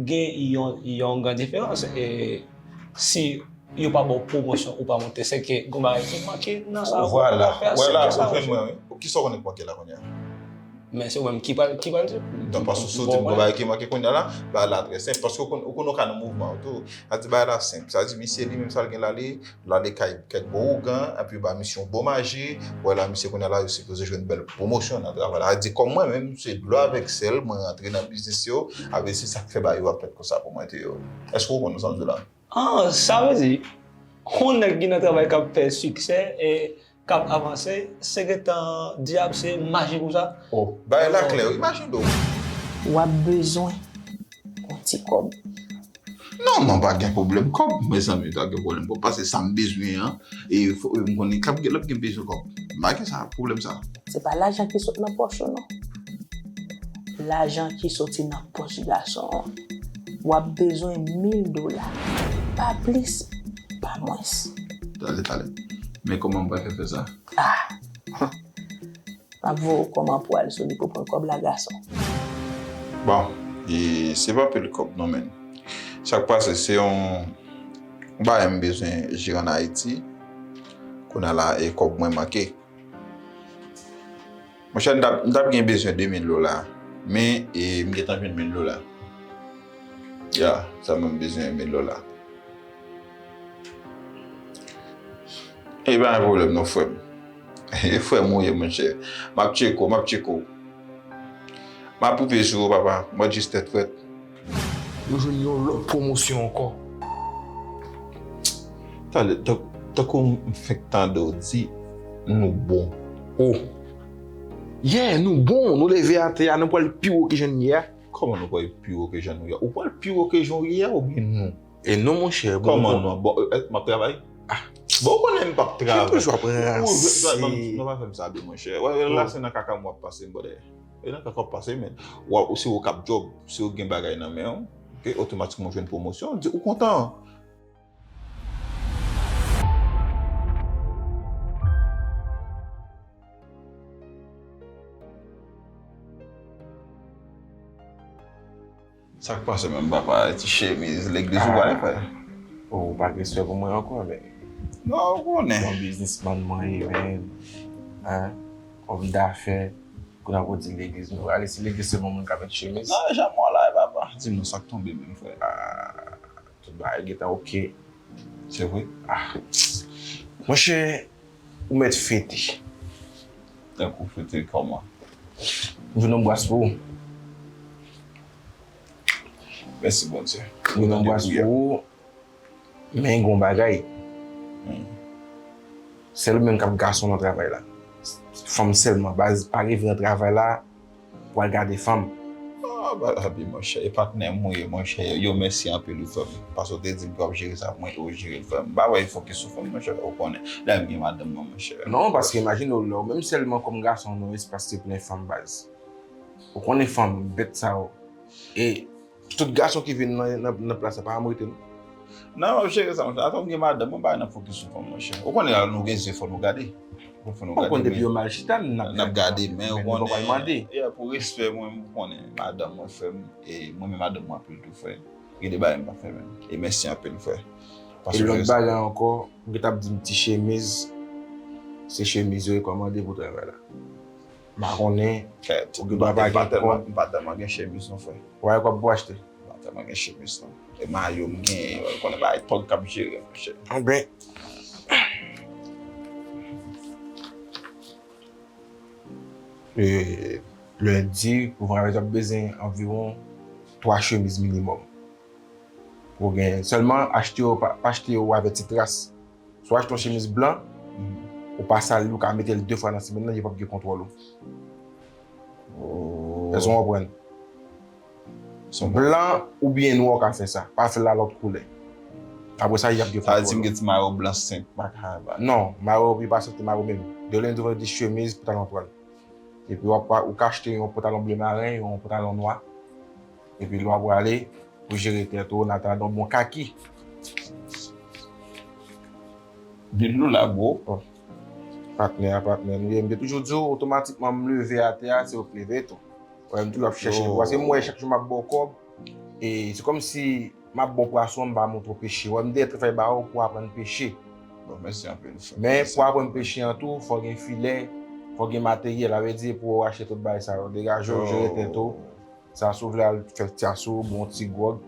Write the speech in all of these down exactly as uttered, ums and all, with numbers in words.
gen yon, yon gran diferans. E si yo pa ba w pwomosyon, ou pa monte, se ke gon bagay ki manke nan sa ou Vwala, fè a, se vwala, ke sa ou ou jwenn mwen, wi. Kisa w konnen k manke la kounye a? Men se ou menm ki pral, ki pral di. Non, paske si w di m gon bagay ki manke kounye a la, bagay la trè senp. Paske ou konn, ou konn ou ka nan mouvman ou tou. Sa di bagay la senp. Sa di misye li menm sa l gen la, li, l ale kay kèk bon ougan, epi ba misye yon bon maji, wè la misye kounye a la, yo sipoze jwenn bèl pwomosyon nan travay la. Sa di kòm mwen menm, se dlo avèk sèl, mwen rantre nan biznis yo, avè se sa k fè bagay yo ap fèt konsa pou mwen te yo. Èske w konprann sa m di w la? Ah, sa vle di, yon nèg ki nan travay k ap fè siksè e k ap avanse, se gentan dyab, se maji pou sa. Oh, bagay la klè, wi, imajine w. W ap bezwen yon ti kòb. Non, non, pa gen pwoblèm kòb, mezanmi, pa gen pwoblèm kòb, paske sa m bezwen an, e fò, m konnen k ap gen, l ap gen bezwen kòb. M pa gen sa, pwoblèm sa. Se pa lajan ki sot nan pòch ou, non. Lajan ki soti nan pòch gason an. W ap bezwen mil dola. Pa plis, pa mwens. Talè, talè. Men kòman m pral fè fè sa? Ah! M ap voye w kòman pou w al sou li pou pran kòb la, gason. Bon, e se pa pil kòb non, men. Sa k pase, se yon, yon bagay m bezwen jere ann Ayiti. Kounye a la, e kòb mwen manke. Monchè, m t ap, m t ap gen bezwen de mil dola. Men, e, m gentan jwenn mil dola. Ya, sèlman m bezwen mil dola. E pa gen pwoblèm non, frè m. E frè m ou ye, monchè. M ap tcheke w, m ap tcheke w. M ap poupe sou ou, papa. Mwen jis tèt frèt. Yo jwenn yon lòt pwomosyon ankò. Talè, tan-, tankou m fenk tande w di, nou bon. Oh. Yeah, nou bon, nou leve atè a, nou pral pi wo ke jan n ye a. Kòman nou pral pi wo ke jan nou ye a? Ou pral pi wo ke jan w ye a oubyen nou? E non, monchè, bon, kòman non? Bon, e, e, m ap travay? Ah. Bon, ou konnen m p ap travay. Ou toujou ap ranse. Ou, ou, non, pa fè m sa, de, monchè. Wè, wè, la, se nan kaka m w ap pase, m, brother. E nan kaka w ap pase, men. Ou, ou se ou k ap djòb, se ou k gen bagay nan men w, ok, otomatikman w jwenn pwomosyon, di ou kontan. Sa k pase menm, papa? Ti chemiz legliz ou pral fè? Ou pa gen respè pou mwen ankò, men. Non, ou konnen. Yon biznismann mwen ye, men. Hein? Òm dafè. Kounye a pou di legliz, nou ale si legliz se bon moun ka met chemiz. Non, jan mwen la, papa. Di m non, sa k tonbe menm, frè? Ah, tout bagay gentan ok. Se vre? Ah. Monchè, ou mèt fete. Tankou fete kòman? M jwenn yon bras pou ou. Mèsi, Bondye. M jwenn yon bras pou ou. Men gen yon bagay. Hmm. Sèl ou menm k ap gason nan travay la. Fanm sèlman, baz, pa rive nan travay la pou al gade fanm. Ah, ba, abi, monchè, e patnè m ou ye, monchè. Yo, mèsi anpil, wi, frè m. Paske w te di m ke w ap jere sa pou mwen, e w jere l, frè m. M pa wè e fokis sou fanm, monchè, ou konnen. Lè m gen madanm mwen, monchè. Non, paske imajine w, lè w menm sèlman kòm gason nan yon espas ki plen fanm, baz. Ou konnen fanm, bèt sa yo. E tout gason ki vin nan, nan, nan plas la pa janm rete, non. Non, m ap jere sa, monchè. Atann m gen madanm mwen, m pa nan fokis sou fanm, monchè. Ou konnen la, nou gen zye, fò nou gade. Fò nou gade, men depi yo mal chita, n ap gade, men ou konnen, yeah, pou respè mwen, m konnen madanm mwen, frè m, e mwen men madanm mwen anpil tou, frè. Gen de bagay m pa fè menm. E mèsi anpil, frè. E lòt bagay ankò, ou gentan ap di m ti chemiz, se chemiz yo rekòmande pou travay la. M pa konnen, ou gen dwa pa gen kòb. M pa tèlman gen chemiz non, frè. Ou pa gen kòb pou achte? M pa tèlman gen chemiz non. E mayo m genyen, ou konnen bagay tòg k ap jere, monchè. Anben, e, lendi, pou vandredi, w ap bezwen anviwon twa chemiz minimòm. Pou w gen, sèlman achte yo, pa, pa achte yo avè ti tras. Si w achte yon chemiz blan, ou pa sal li, ou ka mete l de fwa nan semèn nan, yo p ap gen kontwòl ou. Oh. Èske w konprann? Blan oubyen nwa w ka fè sa. Pa fè l a lòt koulè. Apre sa, y ap gen kontwòl ou. Sa vle di m gen ti mayo blan senp, m pa ka ba. Non, mayo, yo pa aksepte mayo menm. De lendi, vandredi, chemiz, pantalon twal. Epi w ap, ou ka achte yon pantalon ble maren, yon pantalon nwa. Epi lè w ap prale, pou jere tèt ou, an atandan yon bon kaki. Mil dola, bro. Oh. Patnè a, patnè nou ye. M te toujou di w, otomatikman m leve atè a, se ou k leve tou. Wè, m toujou ap chèche pou, paske m wè chak jou m ap ba w kòb, E se kòmsi m ap bon pwason an, m pa montre w peche. Wè, m dèyè travay ba ou pou aprann peche. Bon, mèsi anpil. Men pou aprann peche an tou, fò gen filè, fò gen materyèl. Sa vle di pou w achte tout bagay sa yo. Degaje w, jere tèt ou. Sa si w vle al fè ti asou, bon ti gwòg,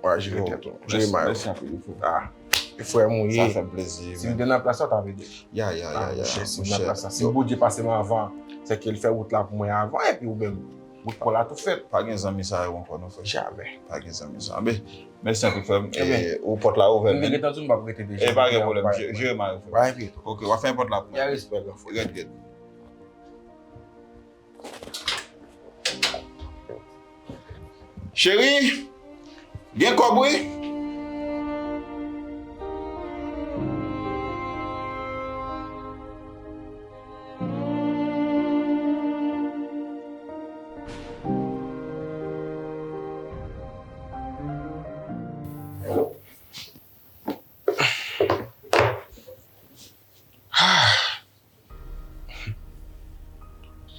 w al jere tèt ou. Jere may ou. Mèsi anpil, frè. Ah, e frè m ou ye. Sa fè m plezi. Si m te nan plas la, w t ap ede. Ya, ya, ya, ya. Si m nan plas la, si Bondye pase m avan, se ke l fè wout la pou mwen avan, epi ou menm, wout pa w la tou fèt. Pa gen zanmi sa yo ankò, non, frè. Jamè. Pa gen zanmi sa. Anben, mèsi anpil, frè m. E ou pòt la ouvè, men. Mwen gentan di m p ap rete deja. E pa gen pwoblèm. Jere may ou, frè. Pa enkyete w. Ok, w ap fè yon pòt la pou mwen. Gen respè, gran frè. Gèt, gèt. Cheri, gen kòb wi.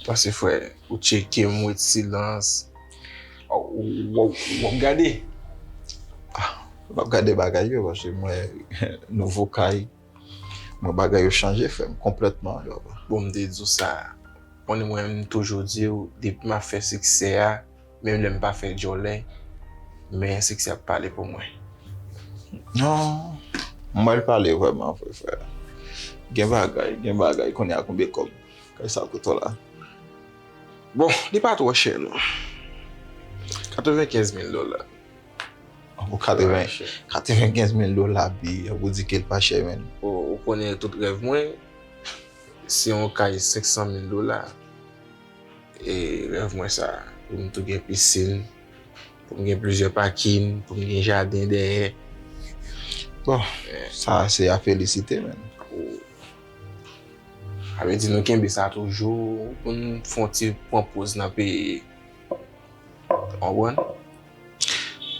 Pase frè, ou tcheke m, ou ret silans. W ap gade? M ap gade bagay yo, paske mwen nouvo kay, mwen bagay yo chanje, frè m, konplètman. Bon, m te di w sa. Konnen mwen, m toujou di w, depi m ap fè siksè a, menm lè m pa fè djòlè, men siksè ap pale pou mwen. Non, m wè l pale vrèman vre, frè. Gen bagay, gen bagay, kounye a konbyen kòb kay sa koute w la? Bon, li pa twò chè non. Katrevenkenz mil dola. Pou katreven, katrevenkenz mil dola, bi, pou di ke l pa chè, men. Ou, ou konnen tout rèv mwen, se yon kay senk san mil dola. E rèv mwen sa, pou m tou gen pisin, pou m gen plizyè pakin, pou m gen jaden dèyè. Bon, sa se a felisite, men. Sa vle di nou kenbe sa toujou, pou n fè yon ti pran poz nan peyi. Ou konprann?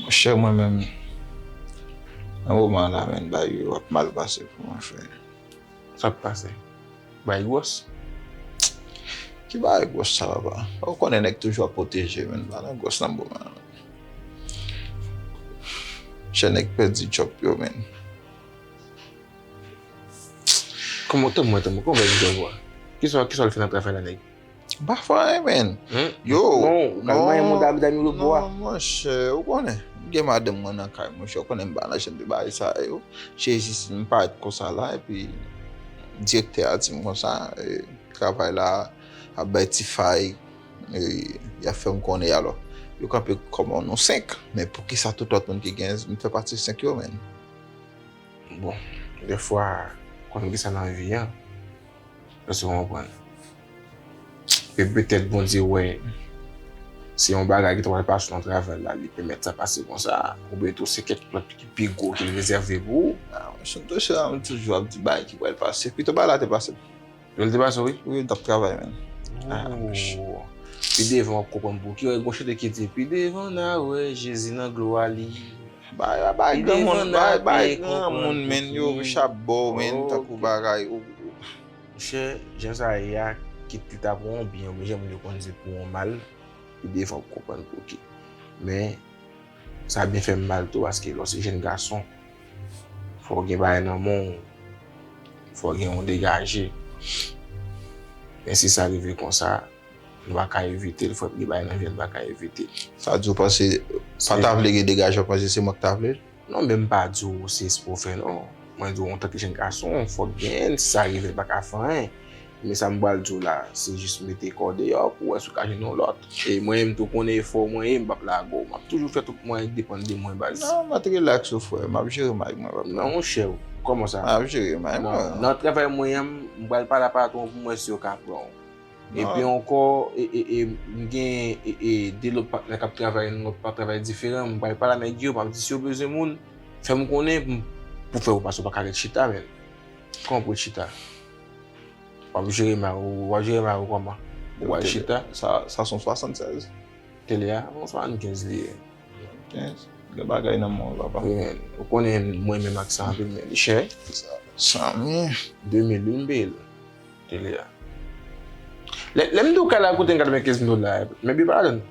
Monchè, mwen menm, nan moman la, men, bagay yo ap mal pase pou mwen, frè. Sa k pase? Bagay gwòs? Ki bagay gwòs sa, papa? Ou konnen nèg toujou ap pwoteje, men, pa nan gwòs nan moman. Chè nèg pèdi djòb yo, men. Kòman, tann mwen, tann mwen, kòman pèdi djòb ou a? Kisa, kisa w al fè nan travay la, nèg? M pa fè anyen, men. Yo, non, ou kal manyen moun dam, dam yo lòt bò a. Non, monchè, ou konnen. M gen madanm mwen nan kay, monchè, ou konnen m pa nan jan de bagay sa yo. Jezi, si m parèt konsa la, epi direktè a di m konsa, e, travay la ap bay ti fay, e, y ap fè m konnen alò. Yo kanpe kòman nou senk, men poukisa tout lòt moun ki gen, m fè pati senk yo, men. Bon, dèfwa, konn gen sa nan vi a, èske w konprann? E petèt Bondye wè se yon bagay ki ta pral pase nan travay la, li pèmèt sa pase konsa, oubyen tou se kèk lòt ki pi gwo ke l rezève pou ou. Ah, monchè, m toujou, m toujou ap di bagay ki pral pase. Pito bagay la te pase. Yo, l te pase, wi. Wi, m t ap travay, men. Ah, monchè. Pi devan, w ap konprann pou ki. Wè, gon chante ki di, pi devan, n a wè Jezi nan glwa li. Bay, bay, granmoun, bay, bay, granmoun, men, yo, rich ap bo, men, tankou bagay. Ou, ou. Monchè, jan sa ye a, kit li ta pou yon byen, oubyen jan moun yo konn di pou yon mal, pi devan, w ap konprann pou ki. Men, sa byen fè m mal tou, paske lè w se jèn gason, fò w gen bagay nan men w, fò w gen yon degaje. Men si sa rive konsa, nou pa ka evite l, frè m, gen bagay nan vi a nou pa ka evite. Sa di w panse, pa ta vle gen degaje, w panse se mwen ki ta vle l? Non, men m pa di w se espre w fè non. Mwen di w antanke jèn gason, fò w gen l, si sa rive l pa ka fè anyen. Men sa m pral di w la, se jis mete kò w deyò pou w wè si w ka jwenn yon lòt. E mwen menm tou konnen efò mwen ye, m p ap lage w. M ap toujou fè tout mwayen k depann de mwen, baz. Non, mèt rilaks ou frè, m ap jere may mwen, papa. Non, monchè, kòman sa? M ap jere may mwen. Nan travay mwen an, m pral pale a patwon pou m wè si yo ka pran w. Epi ankò, e, e, e, m gen, e, e, de lòt patnè k ap travay nan lòt pa travay diferan, m pral pale a nèg yo, m ap di si yo bezwen moun, fè m konnen pou, pou fè w pase, w pa ka ret chita, men. Kòman pou w chita? W ap jere may ou, w ap jere may ou kòman? Ou pral chita? Sa, sa se yon swasannsèz. Tele a, yon swasannkenz li ye. Swasankenz. Gen bagay nan men w, papa. Wi, men. Ou konnen mwen menm ak sa anpil, men li chè. Sa, sa, men. De mil wi m peye l. Tele a. Lè, lè m di w kay la koute m katrevenkenz mil dola, men bi pa ladan l.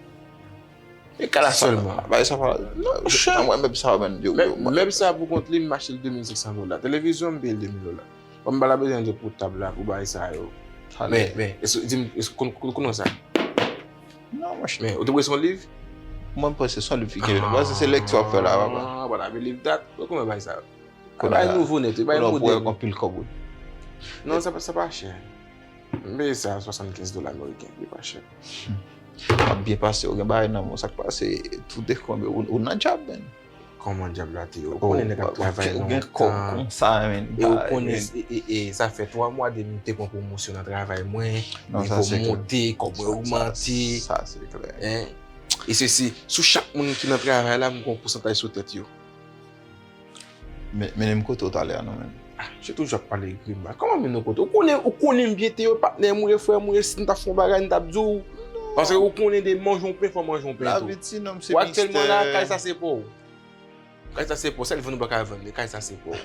E kala sèlman. Bagay sa pa. Non, monchè. Mwen, mèb sa, mwen, yo, mèb sa pou kont li, m achte l de mil senk san dola. Televizyon, m peye l de mil dola. Bon, m pa ta bezwen de pou tab la, pou bagay sa yo. Men, men, èske, di m, èske ou konn, konn, konn sa? Non, monchè. Men, ou te pran yon liv? Mwen, m panse se yon liv ki gen. Mwen, se, se lèkti w ap fè la, papa. Ah, pa ta vle liv dat. Ou konn bagay sa yo. Bagay nouvo nèt, bagay modèn. Anpil kòb, wi. Non, sa pa, sa pa chè. M peye sa swasannkenz dola ameriken, li pa chè. W ap byen pase, ou gen bagay nan men w, sa k pase, tout dekonbe, ou, ou nan djab, men. Kòman djab la te ye? Ou konnen nèg ap travay lontan. Ou gen kòb konsa, men. E ou konnen, e, e, e, sa fè twa mwa depi m te pran pwomosyon nan travay mwen, nivo m monte, kòb mwen ogmante. Sa, se klè. E se, se, sou chak moun ki nan travay la, m gen yon pousantaj sou tèt yo. Men, mennen m kote w talè a non, men. Ah, se toujou ap pale gri mal. Kòman mennen w kote? Ou konnen, ou konnen m byen te yo, patnè m ou ye, frè m ou ye, si m ta fè yon bagay, m t ap di w. Paske ou konnen de manje yon pen, fò manje yon pen tou. Lavi ti nonm se mistè. Ou aktyèlman la, kay sa se pa w. Kay sa se pa w, sèl vann ou pa ka vann li, kay sa se pa w.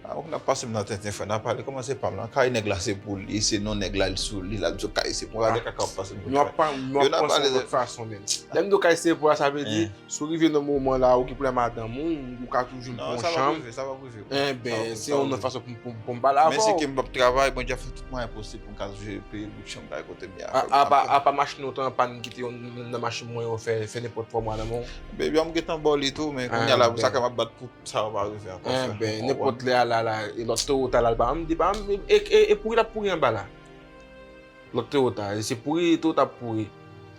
Ah, ou konn ap pase m nan tenten, frè, n ap pale, kòman se pa m lan? Kay nèg la se pou li, se non nèg la, li sou li, l ap di w kay se pou w, gade kaka w ap pase m pou frè. Nou ap pa, nou ap panse yon lòt fason, men. Lè m di w kay se pou w, sa vle di, si w rive nan moman la, ou gen pwoblèm madanm ou, ou ka toujou pran yon chanm. Non, sa p ap rive, sa p ap rive. Enben, se yon lòt fason pou, pou, pou m pale avè w. Men se ke m p ap travay, Bondye ap fè tout mwayen posib pou m ka jere peye bout chanm kay kote m ye a. Apa, apa machin ou te an pàn kite yon nan machin mwen yo fè, fè nenpòt twa mwa nan men w. Baby, m gentan ba w li tou, men kounye a la, pou sa ke m ap bat pou sa yo pa rive ankò, frè. Enben, nenpòt lè a la, la, e lòt Toyota la, l pa janm di, pa janm, e, e, e pouri l ap pouri anba la. Lòt Toyota, e se pouri Toyota ap pouri.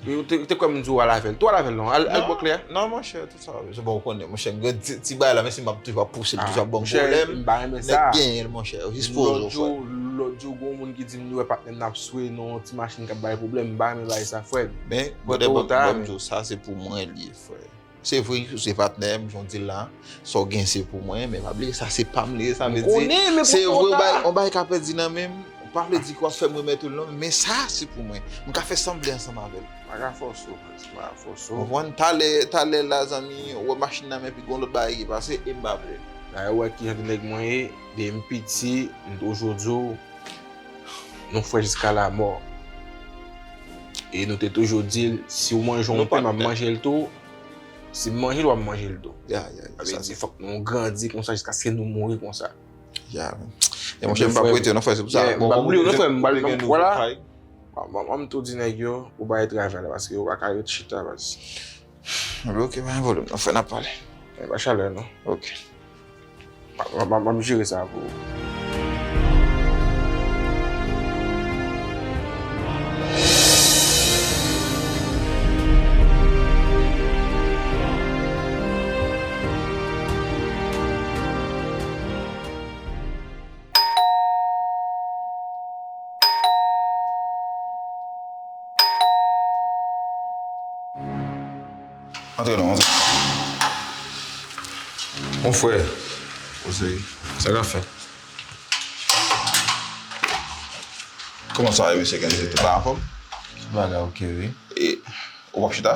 E ou te, te kwè m di w al avè l. Tou al avè l non, al, al bò klè. Non, monchè, tout sa, se bon, ou konnen, monchè, m gen ti, ti bagay la, men si m ap toujou ap pouse l, toujou ap ban m pwoblèm, m pa renmen sa. Nèg genyen l, monchè, jis poze w, frè. Lòt jou, lòt jou, gon moun ki di m li wè patnè m nan ap swe nan yon ti machin k ap bay pwoblèm, m pa renmen bagay sa, frè. Men, brother, ban m di w, sa se pou mwen li ye, frè. Se vre, ou se patnè m, jan w di l la, sa w gen se pou mwen, men pa bliye sa se pa m li ye, sa vle di, se vre, yon bagay, yon bagay ka pèdi nan men m, pa vle di ke w ap fè m remèt ou l non, men sa se pou mwen. M ka fè sa m vle ansanm avè l. M pa ka fòse w, frè, m pa ka fòse w. Konprann? Talè, talè la, zanmi, ou wè machin nan men, epi gon lòt bagay ki pase, e m pa vle. Dayè, ou wè ki jan de nèg mwen ye, depi m piti, m toujou di w, nou frè jiska lamò. E nou te toujou di l, si w manje yon pen, m ap manje l tou. Si m manje l, w ap manje l tou. Ya, ya, ya. Sa vle di, fòk nou grandi konsa jiskaske nou mouri konsa. Ya, men. E monchè, m p ap rete non, frè, se pou sa. Bon, m p ap bliye w non, frè, m pral, m, vwala. M, m, m tou di nèg yo, pou bay travay la, paske yo pa ka ret chita, baz. Oke, pa gen pwoblèm non, frè, n ap pale. E pa chalè non. Oke. M, m, m, m ap jere sa pou ou. Antre non, antre. Mon frè. Kòman sa ye, mesye Kenny? Tout bagay anfòm? Tout bagay oke, wi. E, ou p ap chita?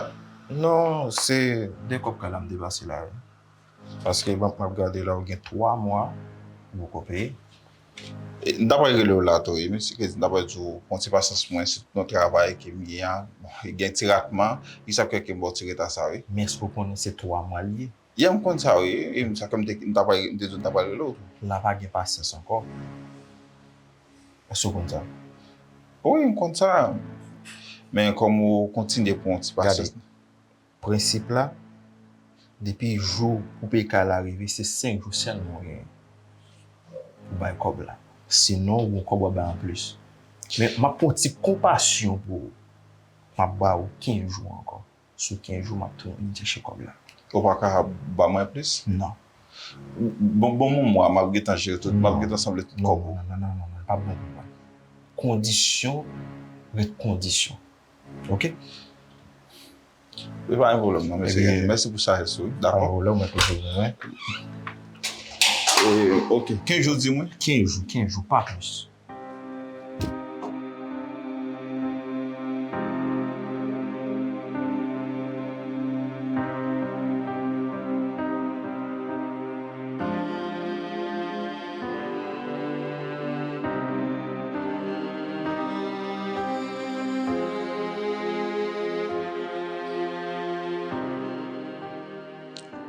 Non, se de kòb kay la m te pase la, wi. Paske bank mwen ap gade la, ou gen twa mwa ou poko peye. E, m ta pral rele w la tou, wi, mesye Kenny, m ta pral di w, pran ti pasyans mwen, se nan travay ke m ye a, bon, gen ti ratman, ki sa k fè ke m ba w ti reta sa, wi. Men èske w konnen se twa mwa l ye? Ya, m konn sa, wi, e sa k fè m te, m ta pral, m te di w m ta pral rele w tou. La pa gen pasyans ankò. Èske w konn sa? Wi, m konn sa. Men kòm ou kontinye pran ti pasyans. Gade. Prensip la, depi jou pou peye kay la rive, se senk jou sèlman w genyen pou bay kòb la. Sinon, ou gon kòb w ap bay anplis. Men m ap pran yon ti konpasyon pou ou. M ap ba ou kenz jou ankò. Sou kenz jou, m ap tounen vin chèche kòb la. Ou pa ka ba mwen plis? Non. Bon, bon, yon mwa, m ap gentan jere tout, m ap gentan sanble tout kòb ou. Non, non, non, non, non, non, li p ap bon pou mwen. Kondisyon ret kondisyon. Oke? E pa gen pwoblèm non, mesye Kenny. Mèsi pou sajès ou, wi. Dakò? Pa gen pwoblèm, mwen toujou bezwen. E, oke, kenz jou di mwen? Kenz jou, kenz jou, pa plis.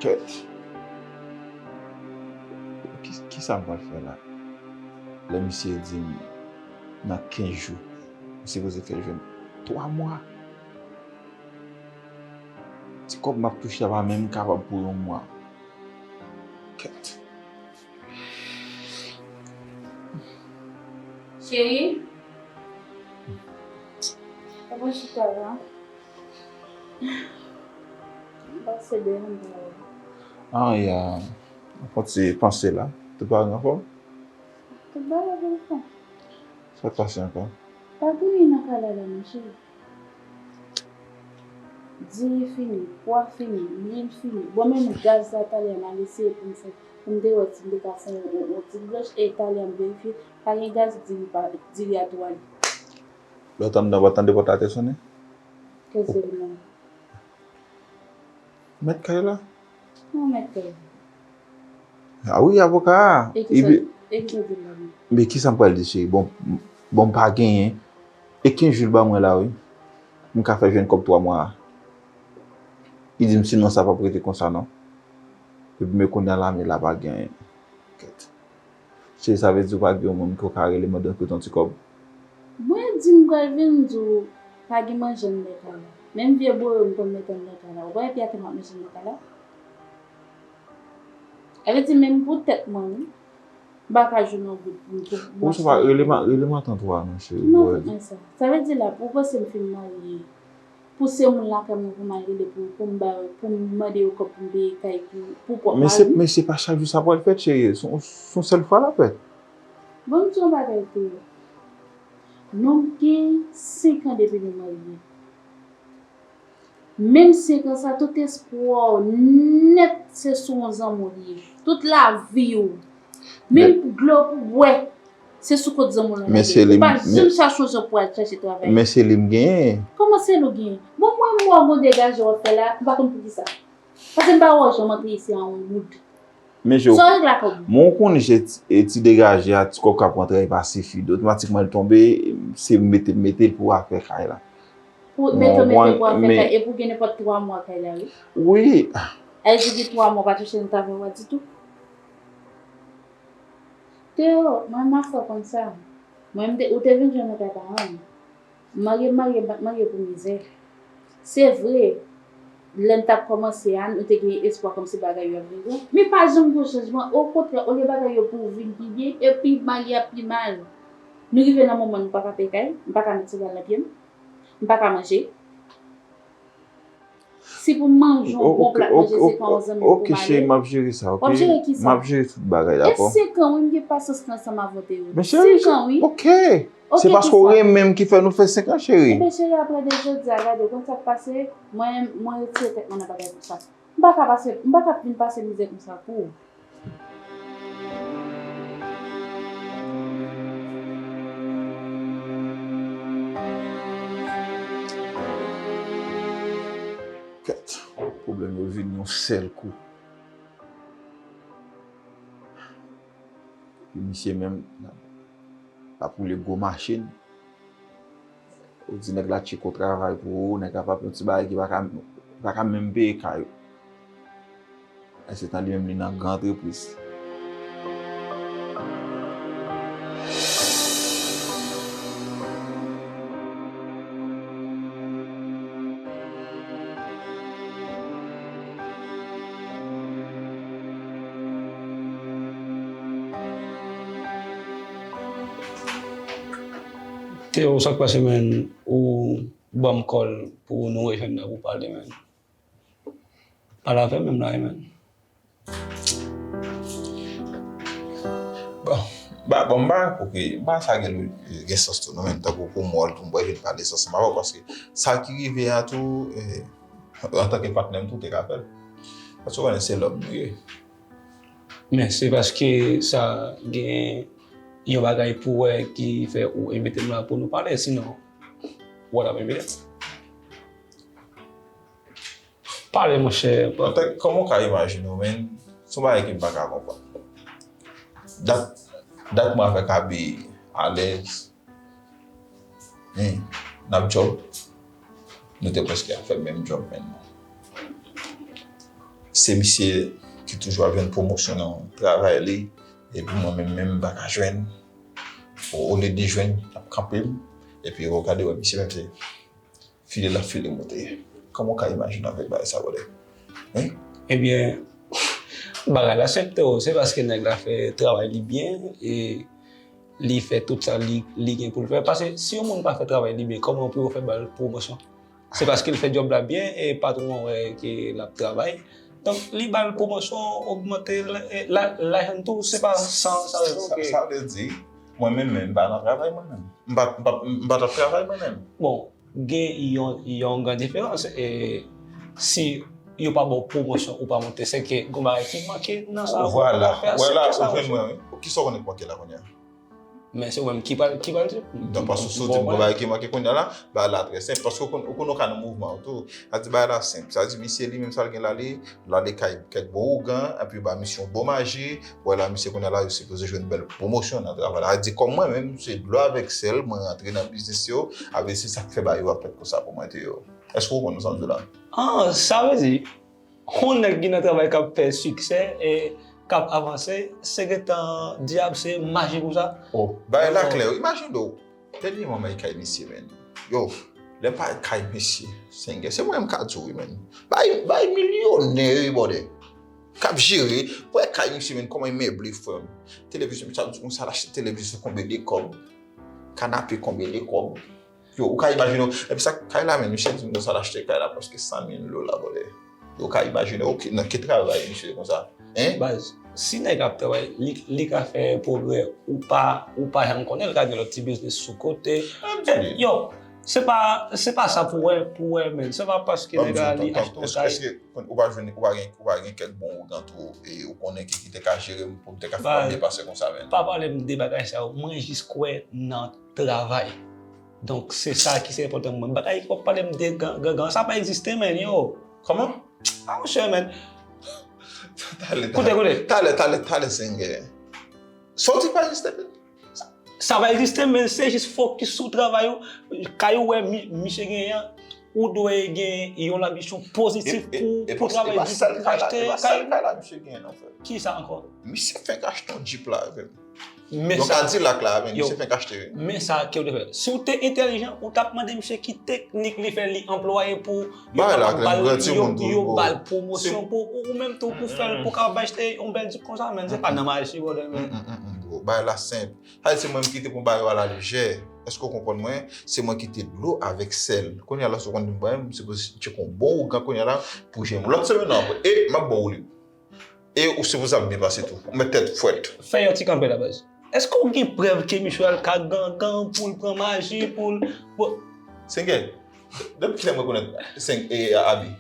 Kèt. Ki, kisa m pral fè la? Lè misye di m nan kenz jou, m sipoze fè jwenn twa mwa. Ti kòb m ap touche a pa menm kapab pou yon mwa. Kèt. Cheri, ou pran chita la. M pase deyò m pale. Ah, ya. Yon ti panse la. Tout bagay anfòm? Tout bagay anfòm. Sa k pase ankò? Pa gen anyen nan kay la la, monchè. Diri fini, pwa fini, lwil fini. Bon, menm gaz la, talè a m al eseye pou m fè, pou m te wè si m te ka fè yon, yon, yon ti blanch, e talè a m verifye, pa gen gaz, diri pa, diri a tou ale. Lè w t anndan, w pa t tande pòt la te sonnen? Kèt se li menm. Mèt kay la? Non, mèt kay la. Ah wi, avoka a. E kisa, e kisa w di l la menm? Men kisa m pral di, cheri? Bon, bon, m pa genyen. E kenz jou l ba mwen la, wi. M ka fè jwenn kòb twa mwa a. Li di m sinon sa p ap rete konsa, non. Epi men kounye a la, men la pa genyen. Kèt. Cheri, sa vle di ou pa gen yon moun ke w ka rele mande l prete yon ti kòb? Mwen di m pral vin di w pa gen manje anndan kay la. Menm vye bouyon m konn mete anndan kay la. Ou pa wè pyapya m ap manje anndan kay la? Sa vle di menm pou tèt mwen, wi. M pa ka jwenn yon goud pou m pou m Ou se pa rele ma, rele matant ou a non, cheri. Ki matant mwen sa? Sa vle di la, ou panse m fin marye? Pouse moun lakay mwen pou m al rele pou, pou m ba yo, pou m mande yo kòb pou m peye kay pou, pou pwòp mari m. Men se pa chak jou sa pral fèt, cheri. Se yon sèl fwa l ap fèt. Bon, m di yon bagay pou ou. Nou gen senk an depi nou marye. Menm senk an sa, tout espwa w nèt se sou yon zanmi w li ye. Tout lavi w. Menm dlo pou bwè. Se sou kont zanmi w lan lage. Ou pa janm chache yon jan pou al chache travay. Men se li m genyen. Kòman se li w genyen? Bon, mwen m wè w gon degaje w ap fè la, m pa konn poukisa. Paske m pa wè w janm antre isi a yon goud. Men je, Sa w regle ak kòb ou? Men w konnen je, ti degaje a, ti kòb k ap rantre a, li pa sifi. Otomatikman, li tonbe, se mete, mete l pou afè kay la. Pou mete, mete pou afè kay, epi w gen nenpòt twa mwa kay la, wi. Wi. Ay, di gen twa mwa w pa touche nan travay w a ditou. Teo, mwen m ap fè w konn sa. Mwen, m te, ou te vin jwenn mwen kay paran m. M marye, m marye, m marye pou mizè. Se vre, lè n t ap kòmanse a, nou te gen espwa kòmsi bagay yo ap vin bon. Men pa janm gen chanjman. Okontrè, olye bagay yo pou vin pi byen, epi mal y ap pi mal. Nou rive nan moman nou pa ka peye kay, m pa ka met sandal nan pye m, m pa ka manje. Si pou m manje yon bon plat manje, se pa yon zanmi m pou m ale. Ok, cheri, m ap jere sa, ok? W ap jere kisa? M ap jere tout bagay, dakò? E senk an, wi, m gen pasyans la ansanm avè w, Teo. Men cheri, senk an, wi. Ok. Se paske w renmen m ki fè nou fè senk an, cheri. Ebyen, cheri, apre de jodi a, gade, w konn sa k pase? Mwen, mwen retire tèt mwen nan bagay konsa. M pa ka pase, m pa ka vin pase mizè konsa pou ou. Kèt, pwoblèm yo vin yon sèl kou. Epi misye menm, l ap woule gwo machin. Ou di nèg la tcheko travay pou ou, nèg la p ap yon ti bagay ki pa ka, pa ka menm peye kay ou. Pandan se tan li menm li nan gran antrepriz. Teo, sa k pase, man? Ou ban m kòl pou nou rejwenn nan pou pale, man. Pale avè m menm la wi, man. Bon, ba, bon, m pa, ok, m pa sa gen, gen sans tou non, men tankou pou m wè l tou, m wè vin pale sans ansanm avè w, paske sa ki rive a tou, eh, antanke patnè m tou, te ka fè l. Paske w konnen se lòm nou ye. Men se paske sa gen yon bagay pou wè ki fè ou envite m la pou nou pale, sinon ou pa t ap envite m. Pale, monchè. Antèk, kòman w ka imajine w, menn? Se yon bagay ke m pa ka konprann. Dat, dat mwen avèk Abi alèz. Hen, n ap djòb. Nou te prèske ap fè menm djòb, menn. Se misye ki toujou ap jwenn pwomosyon nan travay li, epi mwen menm, menm m pa ka jwenn. O, olye de jwenn, l ap kanpe m, epi ou gade wè misye menm se file l ap file monte. Kòman w ka imajine avèk bagay sa, brother? Hein? Ebyen, bagay la senp, Teo, se paske nèg la fè travay li byen e li fè tout sa li, li gen pou l fè. Paske si yon moun pa fè travay li byen, kòman pou yo fè ba l pwomosyon? Se paske l fè djòb la byen e patwon an wè ke l ap travay. Donk, li ba l pwomosyon, ogmante l, e la, lajan tou, se pa san, san rezon ke. Sa vle di, mwen menm, menm, m pa nan travay mwen menm. M pa, m pa, m pa t ap travay mwen menm. Bon, gen yon, yon gran diferans. E, si yo pa ba w pwomosyon ou pa monte, se ke gon bagay ki manke nan sa ou fè a. Vwala, vwala, ou jwenn mwen, wi. Kisa w konnen k manke la kounye a? Men se ou menm ki pral, ki pral di. Non, paske w soti gon bagay ki manke kounye a la, bagay la trè senp. Paske ou konn, ou konn ou ka nan mouvman ou tou. Sa di bagay la senp. Sa di misye li menm sa l gen la, li, l ale kay kèk bon ougan, epi yo ba misye yon bon maji, wè la misye kounye a la, yo sipoze jwenn bèl pwomosyon nan travay la. Sa di kòm mwen menm, se dlo avèk sèl, mwen rantre nan biznis yo, avè se sa k fè bagay yo ap fèt konsa pou mwen, Teo. Èske w konprann sa m di w la? Ah, sa vle di, yon nèg ki nan travay k ap fè siksè e k ap avanse, se gentan dyab, se maji pou sa. Oh, bagay la klè. Imajine w, dènyèman m al kay misye, menn. Yo, lè m pa al kay misye, sengè, se mwen m ka di w wi, menn. Bay, bay milyonè wi, brother. K ap jere, wè kay misye, menn, kòman l meble, frè m. Televizyon, misye ap di konsa, l achte televizyon konbyen de kòb? Kanape konbyen de kòb? Yo, ou ka imajine w. Epi sa, kay la menm, misye di m konsa l achte kay la prèske san mil dola, brother. Yo, ou ka imajine w ki, nan ki travay misye konsa. Hein? Baz, si nèg ap travay, li, li ka fè pwogrè, ou pa, ou pa janm konnen, li ka gen lòt ti biznis sou kote. Yo, se pa, se pa sa pou wè, pou wè, men. Se pa paske nèg la, li achte yon kay. Èske ou pa jwenn, ou pa gen, ou pa gen kèk bon ougan tou, e ou konnen ki, ki te ka jere m pou m te ka fè byen pase konsa, menn? Pa pale m de bagay sa yo. Mwen jis kwè nan travay. Donk, se sa ki se enpòtan pou mwen. Bagay ki w ap pale m de gan-, gangan, sa pa egziste, menn, yo. Kòman? Ah, monchè, menn. Talè, koute, talè, koute. Talè, talè, talè, sengè. Sa w di pa egziste, menn? Sa, sa pa egziste, men se jis fokis sou travay ou. Kay ou wè mi-, misye genyen an, ou dwe gen yon labisyon pozitif pou, pou travay di pou achte kay. E pa sèl kay la misye genyen, non, frè. Kisa ankò? Misye fèk achte yon Jeep la, frè. Men sa, yon Cadillac la, men misye fèk achte, wi. Men sa ke w te fè. Si w te entèlijan, ou t ap mande misye ki teknik li fè li anplwaye pou yo kapab ba l, yo, yo ba l pwomosyon pou ou, ou menm tou pou fè l, pou kapab achte yon bèl Jeep konsa, men se pa nan maji, brother, men. Bro, bagay la senp. Sa vle di se mwen menm ki te pran bagay yo alalejè. Èske w konprann mwen? Se mwen ki te dlo avèk sèl. Kounye a la, si w konn vin pran m, m sipoze tcheke yon bon ougan kounye a la pou jwenn m. Lòt semèn nan, e m ap ba w li. E ou sipoze ap byen pase tou. Ou mèt tèt frèt. Fè yon ti kanpe la, baz. Èske w gen prèv ke misye al ka gangan pou l pran maji, pou l, pou... Sengè, depi kilè m rekonèt Seng-, e, Abi?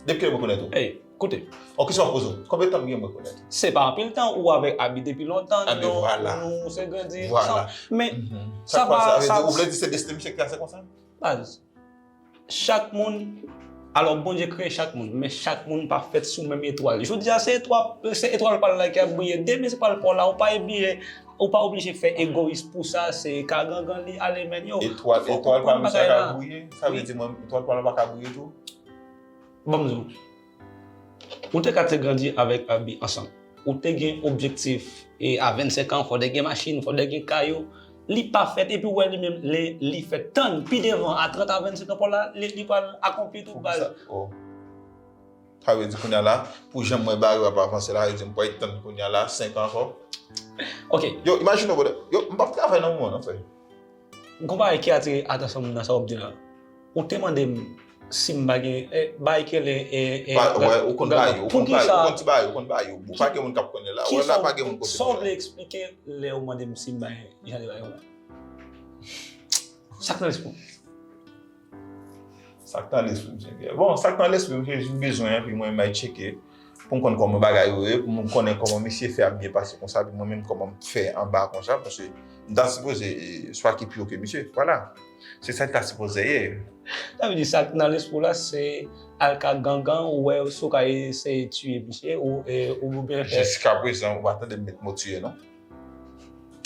Depi kilè m rekonèt ou? Ey, koute. On kesyon m ap poze w. Konbyen tan m gen m rekonèt ou? Se pa anpil tan, ou avèk Abi depi lontan, nou, nou se grandi ansanm. Men sa pa, sa vle di, ou vle di se desten misye k trase konsa? Baz. Chak moun, alò, Bondye kreye chak moun, men chak moun pa fèt sou menm etwal. Jodi a, se etwal, se etwal pa l la ki ap briye. Demen, se pa l pa w la, ou pa oblije, ou pa oblije fè egoyis pou sa, se ka gangan li ale, men yo. Etwal, etwal pa misye ka briye? Sa vle di mwen, etwal pa l la pa ka briye tou? Ban m di w. Ou te ka te grandi avèk Abi ansanm. Ou te gen objektif, e a vennsenk an, fò w te gen machin, fò w te gen kay ou. Li pa fèt, epi w wè li menm, li, li fèt. Tann, pi devan, a trant a vennsenk an pa w la, li, li pral akonpli tout, baz. Oh. Sa vle di kounye a la, pou jan m wè bagay yo ap avanse la, yo di m pral tann kounye a la, senk an ankò. Ok. Yo, imajine w, brother. Yo, m p ap travay nan moman an, frè. Gon bagay ki atire atansyon m nan sa w ap di la. Ou te mande m si m pa gen, eh, bagay ki rele, eh, eh, ou konn bagay yo, ou konn bagay yo, ou konn ti bagay yo, ou konn bagay yo. Ou pa gen moun k ap konnen la. Ou wè la, pa gen moun kote. Sa w vle eksplike lè ou mande m si m pa gen jan de bagay yo la? Sa k nan lespri w? Sa k nan lespri m, Senyè. Bon, sa k nan lespri m, se jis bezwen, epi mwen, m al tcheke pou m konn kòman bagay yo ye, pou m konnen kòman misye fè ap byen pase konsa, epi mwen menm kòman m fè anba konsa, paske m ta sipoze, e, swa ki pi wo ke misye. Vwala. Se sa k ta sipoze ye. Sa vle di sa k nan lespri w la, se al ka gangan, ou wè si w ka eseye tiye misye, ou, e, oubyen fè. Jiskaprezan, ou pa tande m met mo tiye, non?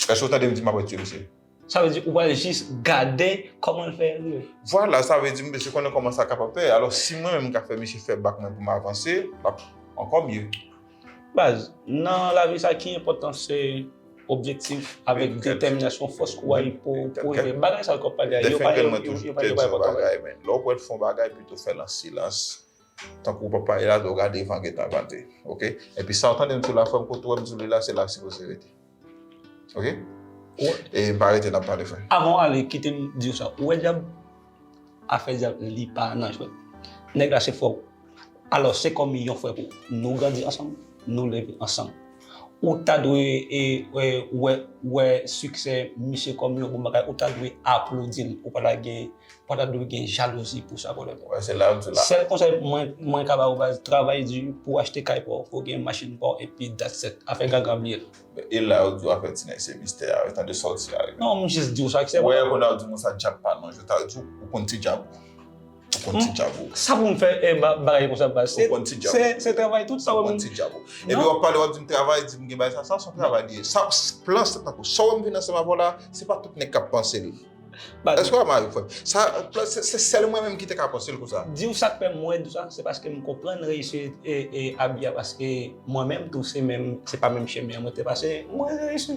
Èske w tande m di m ap tiye misye? Sa vle di ou pral jis gade kòman l fè rive. Vwala, sa vle di m bezwen konnen kòman sa kapab fè. Alò, si mwen menm m ka fè misye fè bak mwen pou m avanse, l ap Ankò mye. Baz, nan lavi sa ki enpòtan se objektif avèk detèminasyon, fòs kouway pou pou rive. Bagay sa l k ap pale a, yo pa yo pa yo pa enpòtan. Lè w pral fè yon bagay, pito fè l an silans. Tankou w pa pale la, lè w gade van gentan vante. Oke? Epi sa w tande m sou la fòm kote w wè m sou li la, se la sipoze rete. Oke? E m pa rete n ap pale frè. Avan w ale, kite m di w sa. Ou wè dyab? Afè dyab li pa nan jwèt. Nèg la se frè w. Alò se kòm yon frè pou ou. Nou grandi ansanm, nou leve ansanm. Ou ta dwe e, e, wè, wè siksè misye kòm yon bon bagay, ou ta dwe aplodi l, ou pa ta gen, ou pa ta dwe gen jalouzi pou sa, brother. Wè, se la yo di la. Sèl konsèy mwen, mwen ka ba ou baz, travay di pou w achte kay pa w, pou w gen machin pa w, epi that's it. Afè gangan bliye l. E la yo di w afè ti nèg se mistè a, tande sa w di a. Non, m jis di w sa ki se. Wè, kounye a w di moun sa dyab pa nan jwèt, sa vle di ou konn ti dyab ou. Ou konn ti dyab ou. Sa pou m fè bagay konsa baz. Ou konn ti dyab ou. Se travay tout sa w konn ti dyab ou. Epi w ap pale w ap di m travay, di m gen bagay sa, sa se yon travay li ye. Sa plan se tankou sa w wè m vin ansanm avè w la, se pa tout nèg k ap panse l. Èske w ap mare frè m? Sa se sèl mwen menm ki te ka panse l konsa. Di w sa k fè mwen di w sa, se paske m konprann reyisi e abi a paske mwen menm tou se menm, se pa menm chemen an mwen te pase, mwen reyisi.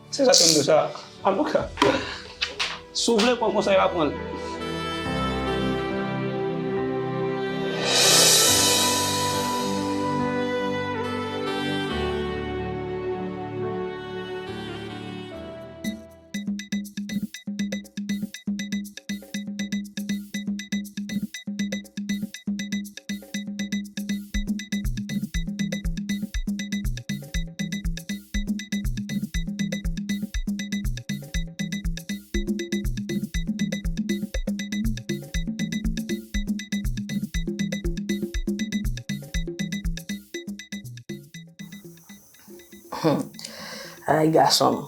Se sa ke m di w sa. Antouka, si w vle pran konsèy la, pran l. Ay gason m,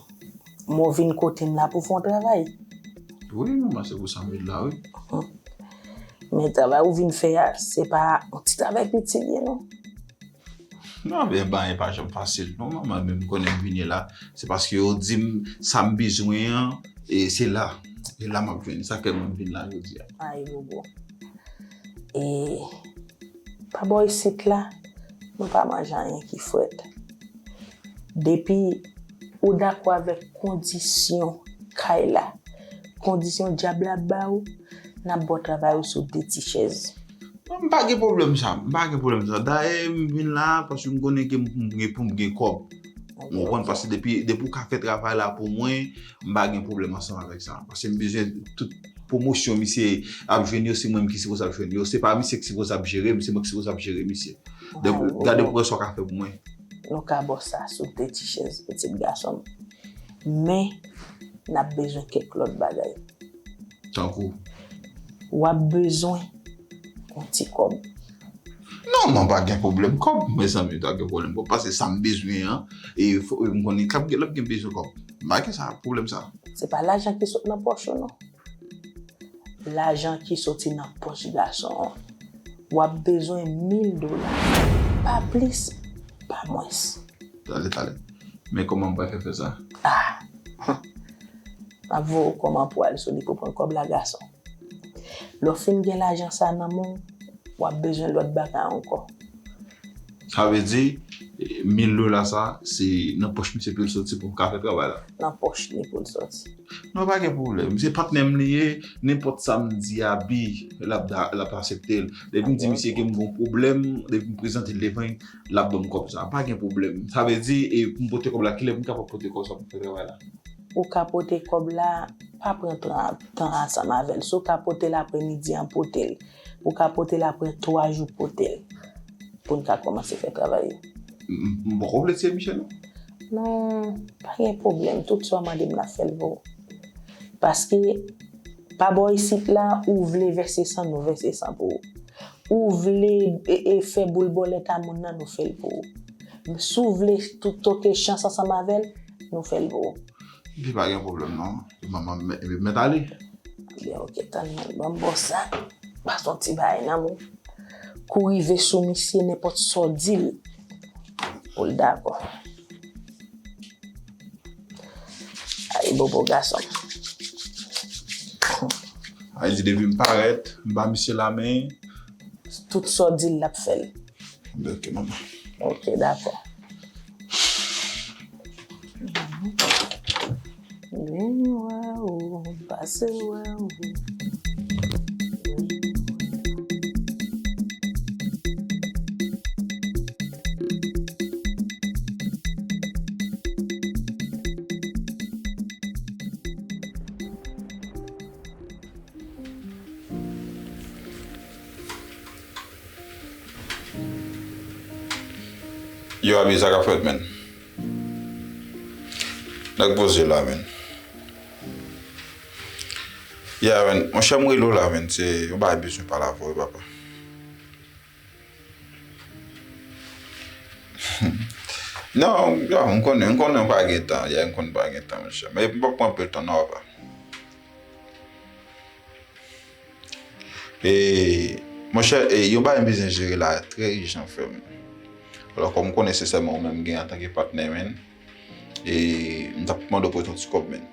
men w vin kote m la pou fè yon travay. Wi manman, se pou sa m vin la wi. Men travay ou vin fè a, se pa yon ti travay piti l ye non. Non, men bagay pa janm fasil non manman, men m konnen m vini la, se paske yo di m sa m bezwen an, e se la, e la m ap jwenn, sa k fè mwen m vin la jodi a. Ay bobo. E pa bò isit la, nou pa manje anyen ki frèt. Depi ou dakò avèk kondisyon kay la, kondisyon dyab la ba ou, n ap ba w travay ou sou de ti chèz. Non, m pa gen pwoblèm sa, m pa gen pwoblèm sa. Dayè, m vin la paske m konnen ke m pou m gen kòb. Ou konprann? Paske depi, depi w ka fè travay la pou mwen, m pa gen pwoblèm ansanm avèk sa. Paske m bezwen tout pwomosyon misye ap jwenn yo, se mwen menm ki sipoze ap jwenn yo. Se pa misye ki sipoze ap jere m, se mwen ki sipoze ap jere misye. Donk, gade pou wè sa w ka fè pou mwen. Nou ka ba w sa sou de ti chèz, pitit gason m. Men, n ap bezwen kèk lòt bagay. Tankou? W ap bezwen yon ti kòb. Non, non, pa gen pwoblèm kòb, mezanmi, pa gen pwoblèm kòb, paske sa m bezwen an, e fò, m konnen k ap gen, l ap gen bezwen kòb. M pa gen sa, pwoblèm sa. Se pa lajan ki sot nan pòch ou non. Lajan ki soti nan pòch gason an. W ap bezwen mil dola. Pa plis, pa mwens. Talè, talè. Men kòman m pral fè fè sa? Ah! M ap voye w kòman pou w al sou li pou pran kòb la, gason. Lè w fin gen lajan sa nan men w, w ap bezwen lòt bagay ankò. Sa vle di, mil dola sa, se nan pòch misye pou l soti pou m ka fè travay la? Nan pòch li pou l soti. Non, pa gen pwoblèm. Se patnè m li ye, nenpòt sa m di Abi, l ap, l ap aksepte l. Depi m di misye ke m gen yon pwoblèm, depi m prezante l devan l, l ap ban m kòb sa. Pa gen pwoblèm. Sa vle di, e pou m pote kòb la, kilè pou m kapab pote kòb sa pou m fè travay la? Ou ka pote kòb la, pa pran tan, tan ansanm avè l. Si w ka pote l aprèmidi an, pote l. Ou ka pote l apre twa jou, pote l. Pou n ka kòmanse fè travay yo. M, m poko vle tiye Michel non. Non, pa gen pwoblèm. Tout sa w mande m, n ap fè l pou ou. Paske, pa bò isit la, ou vle vèse san, nou vèse san pou ou. Ou vle e, e, fè boul bòlèt a moun nan, nou fè l pou ou. Si w vle tou, toke chans ansanm avè l, nou fè l pou ou. Epi pa gen pwoblèm non. Manman m mèt ale. Ebyen, oke, tann mwen, ban m bò sa. Pase yon ti bagay nan men w. Kou rive sou misye, nenpòt sa w di l, pou l dakò. Ay, bobo gason. Sa vle di depi m parèt, m ba misye lamen. Tout sa w di l, l ap fè l. Anben, ok, manman. Ok, dakò. Vin wè ou, pase wè ou. Yo, Abi, sa k ap fèt, menn? Nèg poze la, menn. Yeah, menn. Monchè, m rele w la, menn. Se yon bagay bezwen pale avè w, papa. Non, yo, m konnen, m konnen w pa gen tan. Yeah, m konnen w pa gen tan, monchè. Men m p ap pran anpil tan, non, papa. E, monchè, e, yon bagay m bezwen jere la, trè ijan, frè m. Alò, kòm m konnen se sèlman ou menm m gen antanke patnè, menn, e, m t ap mande w prete yon ti kòb, menn.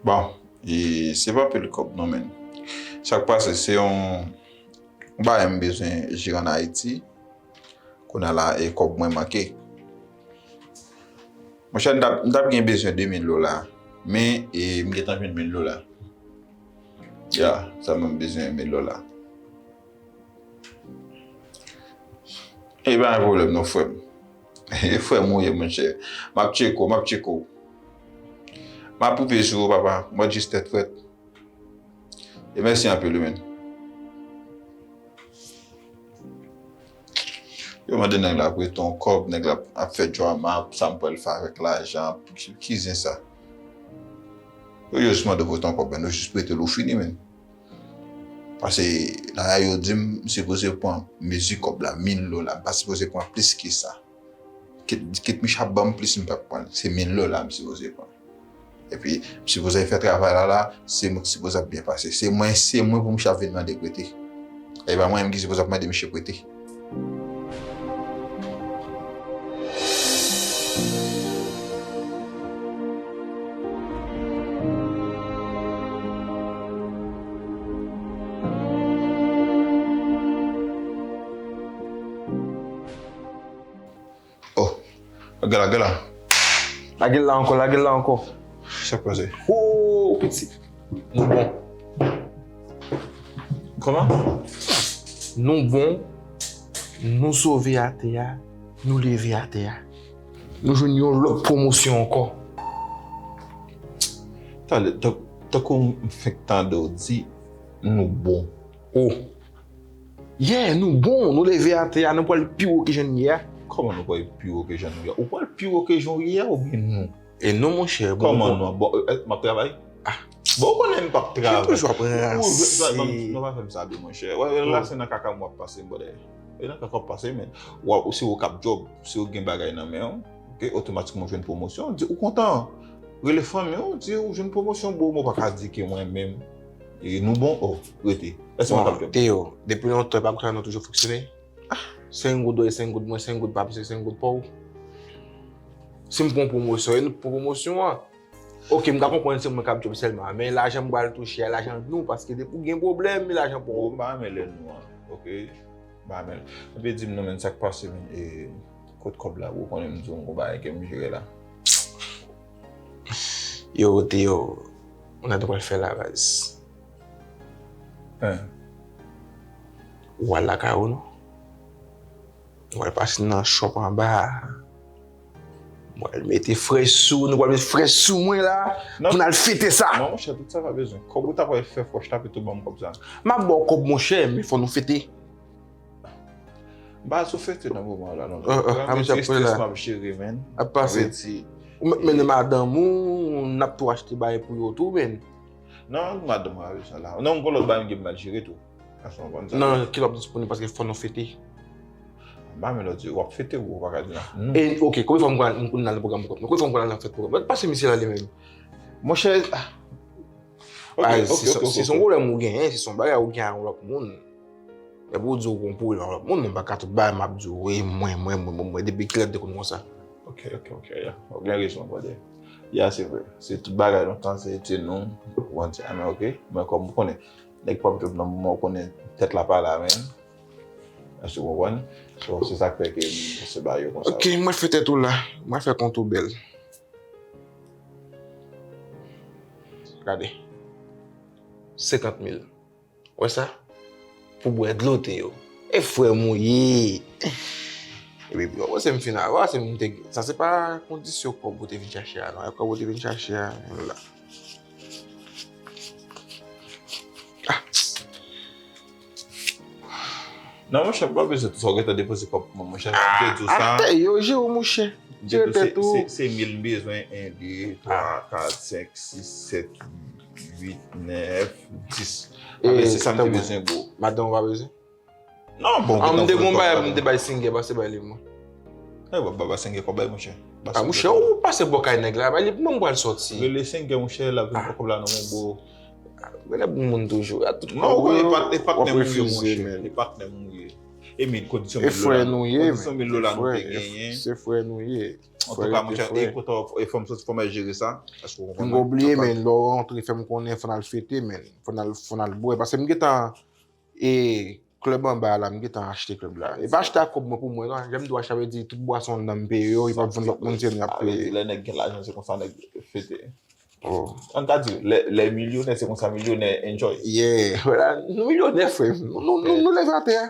Bon, e, se pa anpil kòb, non, menn. Sa k pase, se yon, yon bagay m bezwen jere ann Ayiti. Kounye a la, e kòb mwen manke. Monchè, m t ap, m t ap gen bezwen de mil dola. Men, e, m gentan jwenn mil dola. Ya, sèlman m bezwen mil dola. E pa yon pwoblèm non, frè m. E frè m ou ye, monchè. M ap tcheke w, m ap tcheke w. M ap poupe sou ou, papa. Mwen jis tèt frèt. E mèsi anpil, wi, menn. Yo mande nèg la prete yon kòb, nèg la ap fè drama, sa m pral fè avèk lajan, ki, ki zen sa? Yo jis mande w prete yon kòb, menn, yo jis prete l, ou fini, menn. Paske la yo di m, m sipoze pran mezi kòb la, mil dola, m pa sipoze pran plis ke sa. Kit, kit Micha ban m plis, m p ap pran l. Se mil dola m sipoze pran. Epi, m sipoze al fè travay la, la, se mwen ki sipoze ap byen pase. Se mwen, se mwen pou Micha vin mande prete. E pa mwen menm ki sipoze ap mande misye prete. Oh, lage la, lage la. Lage l la ankò, lage l la ankò. Sa k pase? Oh, pitit. Nou bon. Kòman? Nou bon. Nou sove atè a. Nou leve atè a. Nou jwenn yon lòt pwomosyon ankò. Tande, tan-, tankou m fenk tande w di nou bon. Oh. Yeah, nou bon, nou leve atè a, nou pral pi wo ke jan nou ye a. Kòman nou pral pi wo ke jan nou ye a? Ou pral pi wo ke jan w ye a oubyen nou? E non, monchè, bon, kòman bon. Nou? Bon, e, e, m ap travay. Ah. Bon, ou konnen m p ap travay. Ou toujou ap ranse. Ou, ou, non, non, pa fè m sa tou, monchè. Wè, wè, la se nan kaka m w ap pase, brother. E nan kaka w ap pase, men. Ou, ou se ou k ap job, se ou gen bagay nan men w, ok, otomatikman ou jwenn pwomosyon, di ou kontan. Rele fanmi w, di ou jwenn pwomosyon, bon, mwen pa ka di ke mwen menm. E nou bon, oh, rete. Èske mwen k ap job? Bon, Théo, depi lontan, pa konsa nou toujou fonksyone. Senk goud ou e senk goud mwen, senk goud pa m, se senk goud pa w. Si m pran pwomosyon, e nou pran pwomosyon an. Ok, m ka konprann se mwen k ap job sèlman, men lajan m pral touche a, lajan nou, paske depi w gen pwoblèm, men lajan pou ou. Bon, m pa renmen lè nou an, ok? M pa renmen. Epi di m non, men sa k pase, men, e, kot kòb la, ou konnen m di w m gon bagay ke m jere la. Yo, Théo, ou nan pral fè la, baz. Hein. Ou al lakay ou, non? Ou al pase nan shop anba a. Ou al mete frèch sou, nou pral mete frèch sou mwen la, pou n al fete sa. Non, monchè, tout sa pa bezwen. Kòb ou ta pral fè frèch la, pito ban m kòb sa. M ap ba w kòb, monchè, men fò nou fete. M pa sou fete nan moman la, non. Ah, ah, ah, monchè, ap pase la. Strès m ap jere, men. Ap pase. Ou mèt mennen madanm ou, n ap tou achte bagay pou yo tou, men. Non, madanm mwen pa bezwen la. Non, m gon lòt bagay m gen m al jere tou. Èske w konprann sa? Non, ki lè w ap disponib paske fò nou fete. M pa menm lè w di w ap fete, ou pa ka di non. E, ok, konbyen fwa m konn al, m konn al nan pwogram pou kont mwen? Konbyen fwa m konn al nan fèt pou kont mwen? Pase misye la li menm. Monchè, ah. Ok, ok, ok, ok. Si se yon pwoblèm ou genyen, si se yon bagay ou genyen ak yon lòt moun, epi ou di ou gon pwoblèm ak lòt moun, mwen pa ka tout bagay m ap di w, wi, mwen, mwen, mwen, mwen, mwen, depi kilè m te konn konsa? Ok, ok, ok, ya. Ou gen rezon, brother. Ya, se vre. Se tout bagay lontan, se te nou, ou konn sa, men ok. Men kòm ou konnen, Nèg p ap jwenn nan moman ou konnen tèt la pa la menm. Èske w konprann? So, se sa k fè ke m se ba yo konsa. Ok, mwen fè tèt ou la. Mwen fè kont ou bèl. Gade. Senkant mil. Wè sa? Pou bwè dlo te yo. E frè m ou ye. Epi, wè se m fin a, wè se m te, sa se pa kondisyon kòb ou te vin chache a, non. E kòb ou te vin chache a, la. Ah. Non, monchè, pa bezwen tout sa, ou gentan depoze kòb pou mwen, monchè. M te di w sa. Atè yo, jere w, monchè. M te di w, se, se, se mil m bezwen, en, de, twa, kat, senk, sis, sèt, uit, nèf, dis. Apre, se sa m te bezwen, bro. Madanm ou pa bezwen? Non, bon, an, m te gon bagay pou m te bay Singer, pase bay li, mwen. E, w ap ba Singer kòb la, monchè. Ah, monchè, ou pase bò kay nèg la, bay li pou mwen, m pral sòti. Rele Singer, monchè, l ap vin pran kòb la, non, mon bro. Rele pou moun toujou. A tout kòb, e patnè m ou ye, monchè. E patnè m ou ye. E mil, kondisyon mil dola, kondisyon mil dola nou te genyen. Se frè nou ye. Antouka, monchè, e kote w, e fò m sòti, fò m al jere sa. Èske w konprann? M bliye, men, lè w rantre, fè m konnen, fò n al fete, men. Fò n al, fò n al bwè. Paske m gentan e klèb anba a la, m gentan achte klèb la. E pa achte ak kòb mwen pou mwen, non. Lè m di w achte, sa vle di tout bwason anndan m peye yo, e p ap vann lòt moun, se nou y ap peye. Sa vle di lè nèg gen lajan, se konsa nèg fete. Oh. An ka di, lè, lè milyonè, se konsa milyonè enjoy. Yeah, vwala, nou milyonè, frè m. Nou, nou, nou, nou leve atè a.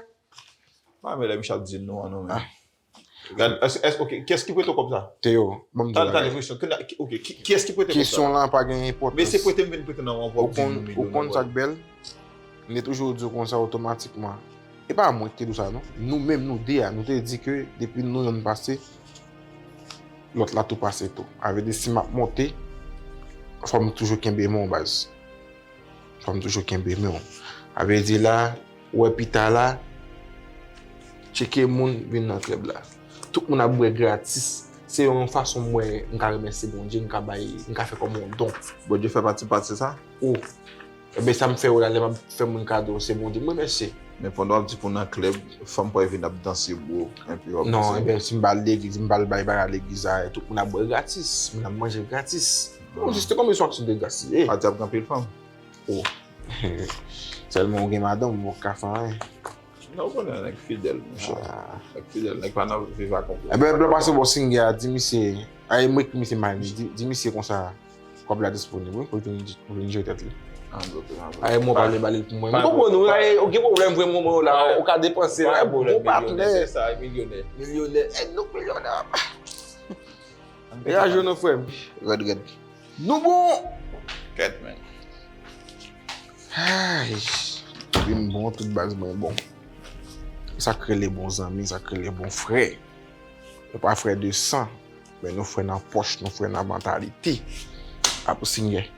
Pa men lè misye ap di nou an nou menm. Gad, èske, èske, ok, kiyès ki prete w kòb sa? Teo, ban m di w yon bagay. Tande, tande, kesyon. Kiyès ki prete w kòb sa? Kesyon lan pa gen enpòtans. Men se prete m vin prete nan w anvan w ap di m nou milyonè. Ou konn sa k bèl? M te toujou di w konsa otomatikman. E pa mwen ki te di w sa, non. Nou menm, nou de a, nou te di ke depi nou yonn pase, lòt la tou pase tou. A vle di, si m ap monte, fò m toujou kenbe men w, baz. Fò m toujou kenbe men w. A vle di la, ou wè pita la, tcheke moun vin nan klèb la. Tout moun ap bwè gratis. Se yon fason m wè m ka remèsye Bondye, m ka bay, m ka fè kòm yon don. Bondye fè pati pati sa? O. Ebyen, sa m fè yo la, lè m ap fè moun kado, se Bondye m remèsye. Men pandan w ap di pou nan klèb, fanm pa vin ap danse, bro. Epi w ap... Non, ebyen, si m pa al legliz, m pa al bay bagay legliz la, tout moun ap bwè gratis, moun ap manje gratis. Bon, jis te konbyen sou aksyon de gras li ye? Pati ap gen anpil fanm. Oh. Sèlman ou gen madanm, ou poko ka fè anyen. Non, ou konnen nèg fidèl, monchè. Ah. Nèg fidèl, nèg pa nan viv ak yon... Ebyen, lè w pase bò Singer a, di misye, a, e mwen ki misye mal, di, di misye konsa, kòb la disponib, wi, pou l vin, pou l vin jere tèt li. Ah, ok, ah, ok. A, e mwen pa vle ba li l pou mwen. M konprann ou, a, e, ou gen pwoblèm vre, moman la, ou ka depanse, la, bon, bon patnè. Se sa, milyonè. Milyonè. E nou milyonè. Degaje w non, frè m. Rèd, rèd. Nou bon! Kèt, men. Ay, depi m bon, tout baz mwen bon. Sa k rele bon zanmi, sa k rele bon frè. Nou pa frè de san, men nou frè nan pòch, nou frè nan mantalite. Apou Singer.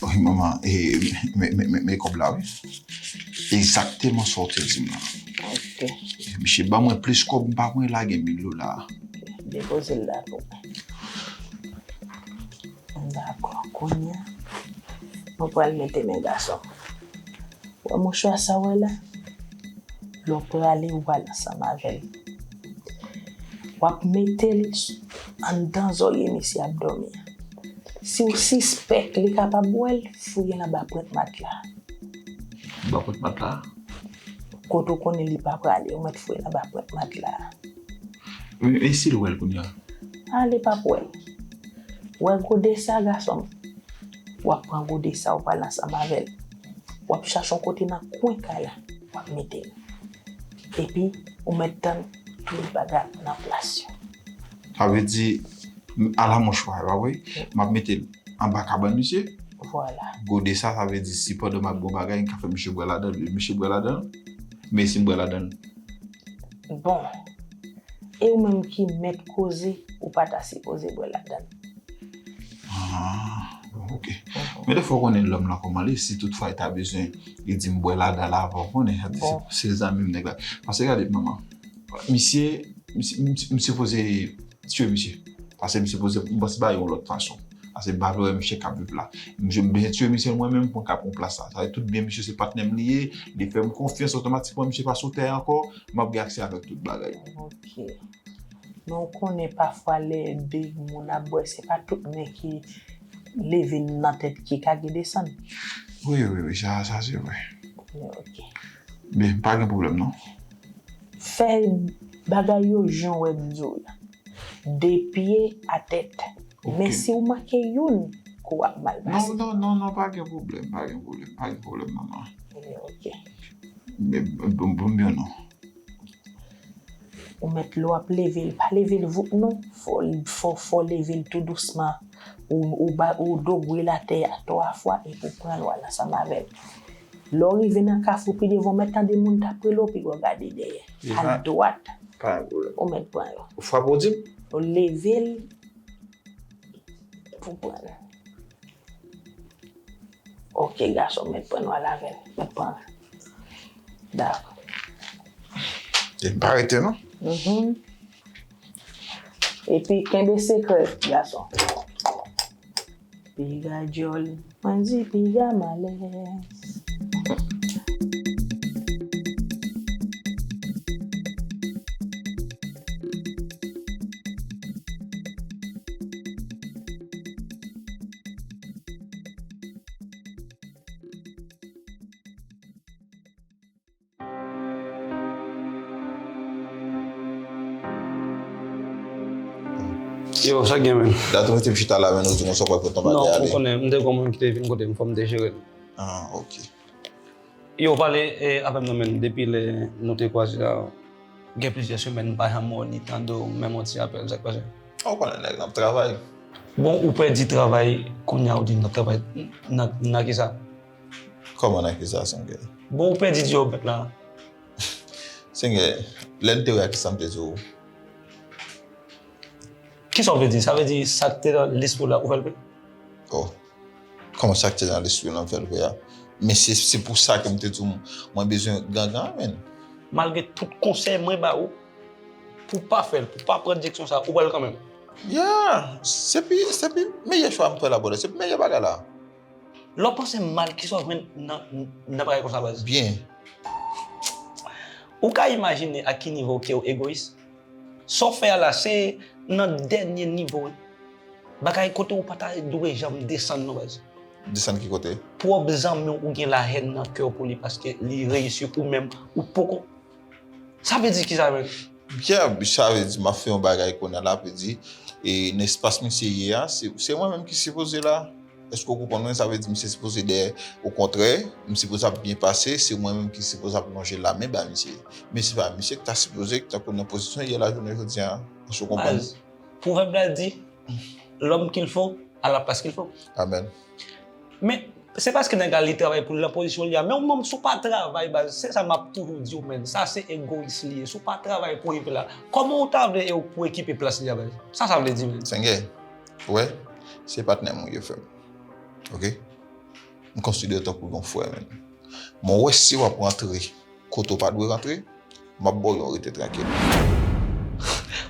Wi, manman, e, men, men, men, men kòb la, wi. Egzakteman sa w te di m lan. Ok. Misye ban mwen plis kòb, m pa konn lage mil dola. Depoze l la pou mwen. Dakò, kounye a, mwen pral mete men gason. Wè mouchwa sa w wè la? Lè w prale, ou pral ansanm avè l. W ap mete l anndan zòrye misye ap dòmi an. Si w sispèk li kapab wè l, fouye l anba pwent matla. Anba pwent matla? Kote w konnen li pa prale, ou mèt fouye l anba pwent matla. Men, men si l wè l kounye a? A, li p ap wè l. Wè gode sa, gason m? W ap pran gode sa, w pral ansanm avè l. W ap chache yon kote nan kwen kay la, w ap mete l. Epi, ou mèt tann tout bagay nan plas yo. Sa vle di, m, alamouchwa, pa vre? M ap mete l anba kabann misye. Vwala. Gode sa, sa vle di, si pandan m ap bwè bagay, m ka fè misye bwè ladan l, misye bwè ladan l. Men si m bwè ladan l. Bon. E ou menm ki mèt koze, ou pa ta sipoze bwè ladan l. Ah, bon, Ok. Men defwa w konnen lòm lan kòman li, si tout fwa li ta bezwen, li di m bwè ladan l avan, w konnen, se, se zanmi m nèg la. Paske gade, manman, misye, misye, misye, misye poze tye misye. Paske misye poze, m panse ba yon lòt fason. Paske m pa vle wè misye k ap viv la. Misye, m bezwen tye misye mwen menm pou m ka pran plas la. Sa vle tout byen misye se patnè m li ye, li fè m konfyans, otomatikman misye pa sou tè ankò, m ap gen aksè avèk tout bagay. Ok. Men w konnen pafwa lè de moun ap bwè, se pa tout men ki leve nan tèt ki ka gen desann. Wi, wi, wi, sa, sa se vre. Ok. Men pa gen pwoblèm non. Fè bagay yo jan w wè m di w la. De pye a tèt. Ok. Men si w manke youn, kou w ap mal pase. Non, non, non, non, pa gen pwoblèm, pa gen pwoblèm, pa gen pwoblèm, manman. Eh, ok. Men, bon, bon, bon, non. Ou mèt lè w ap leve l, pa leve l voup non. Fò, fò, fò leve l tou dousman. Ou, ou, ba, ou dogwe l atè a twa fwa epi w pran lwa l ansanm avè l. Lè w rive nan kafou pi devan, w mèt tande moun t ap rele w, pi w gade dèyè. Al dwat. Pa gen pwoblèm. Ou mèt pran yo. Ou frape w di m? Ou leve l pou pran l. Ok, gason, mèt pran w al avè l. Mèt pran l. Dakò. E m pa rete non. Mhm. Epi kenbe sekrè, gason. Piga djòl, mwen di piga malè. Yo, sa k gen, men? Dat ou mete m chita la, men ou di m sa w pral fè ton bagay ale. Non, ou konnen, m te gon moun ki te vin kote m, fò m te jere l. Ah, ok. Yo, pale, eh, avè m non, men, depi lè nou te kwaze a, gen plizyè semèn m pa janm wè w ni tande w, menm yon ti apèl, sa k pase? Ou konnen nèg n ap travay. Bon, ou pèdi travay, kounye a ou di n ap travay nan, nan kisa? Kòman nan kisa, Sengè? Bon, ou pèdi djòb la. Sengè, lè n te wè a, kisa m te di w? Kisa w vle di? Sa vle di sa k te nan lis ou la, ou fè l vre? Oh. Kòman sa k te nan lis ou la, m fè l vre a? Men se, se pou sa ke m te di w, mwen bezwen gangan, men. Malgre tout konsèy mwen ba ou, pou w pa fè l, pou w pa pran direksyon sa, ou pran l kanmenm. Yeah, se pi, se pi meyè chwa m fè la, brother. Se pi meyè bagay la. Lè w panse mal, kisa w jwenn nan, nan bagay konsa, baz? Byen. Ou ka imajine a ki nivo ke w egoyis? Sa w fè a la, se nan dènye nivo, wi. Bagay kote w pa ta dwe janm desann non, baz. Desann ki kote? Pwòp zanmi w, ou gen lahèn nan kè w pou li paske li reyisi, ou menm, ou poko. Sa vle di kisa, menm? Yeah, sa vle di m ap fè yon bagay kounye a la, vle di, e nan espas misye ye a, se, se mwen menm ki sipoze la. Èske w konprann mwen? Sa vle di misye sipoze dèyè, okontrè, m sipoze ap byen pase, se mwen menm ki sipoze ap lonje lamen ba misye. Men se pa misye ki ta sipoze, ki ta konn nan pozisyon l ye la jounen jodi a. Èske w konprann? Baz, pwovèb la di, l'homme qu'il faut, à la place qu'il faut. Amèn. Men, se paske nèg la li travay pou l nan pozisyon li a. Men ou menm, si w pa travay, baz, se sa m ap toujou di w, menn. Sa se egoyis li ye. Si w pa travay pou w rive la, kòman w ta vle e w pou ekipe plas li a, baz? Sa sa vle di, menn? Sengè, ou wè, se patnè m ou ye, frè m. Ok? M konsidere w tankou yon frè, menn. Men w wè, si w ap rantre kote w pa dwe rantre, m ap ba w yon rete trankil.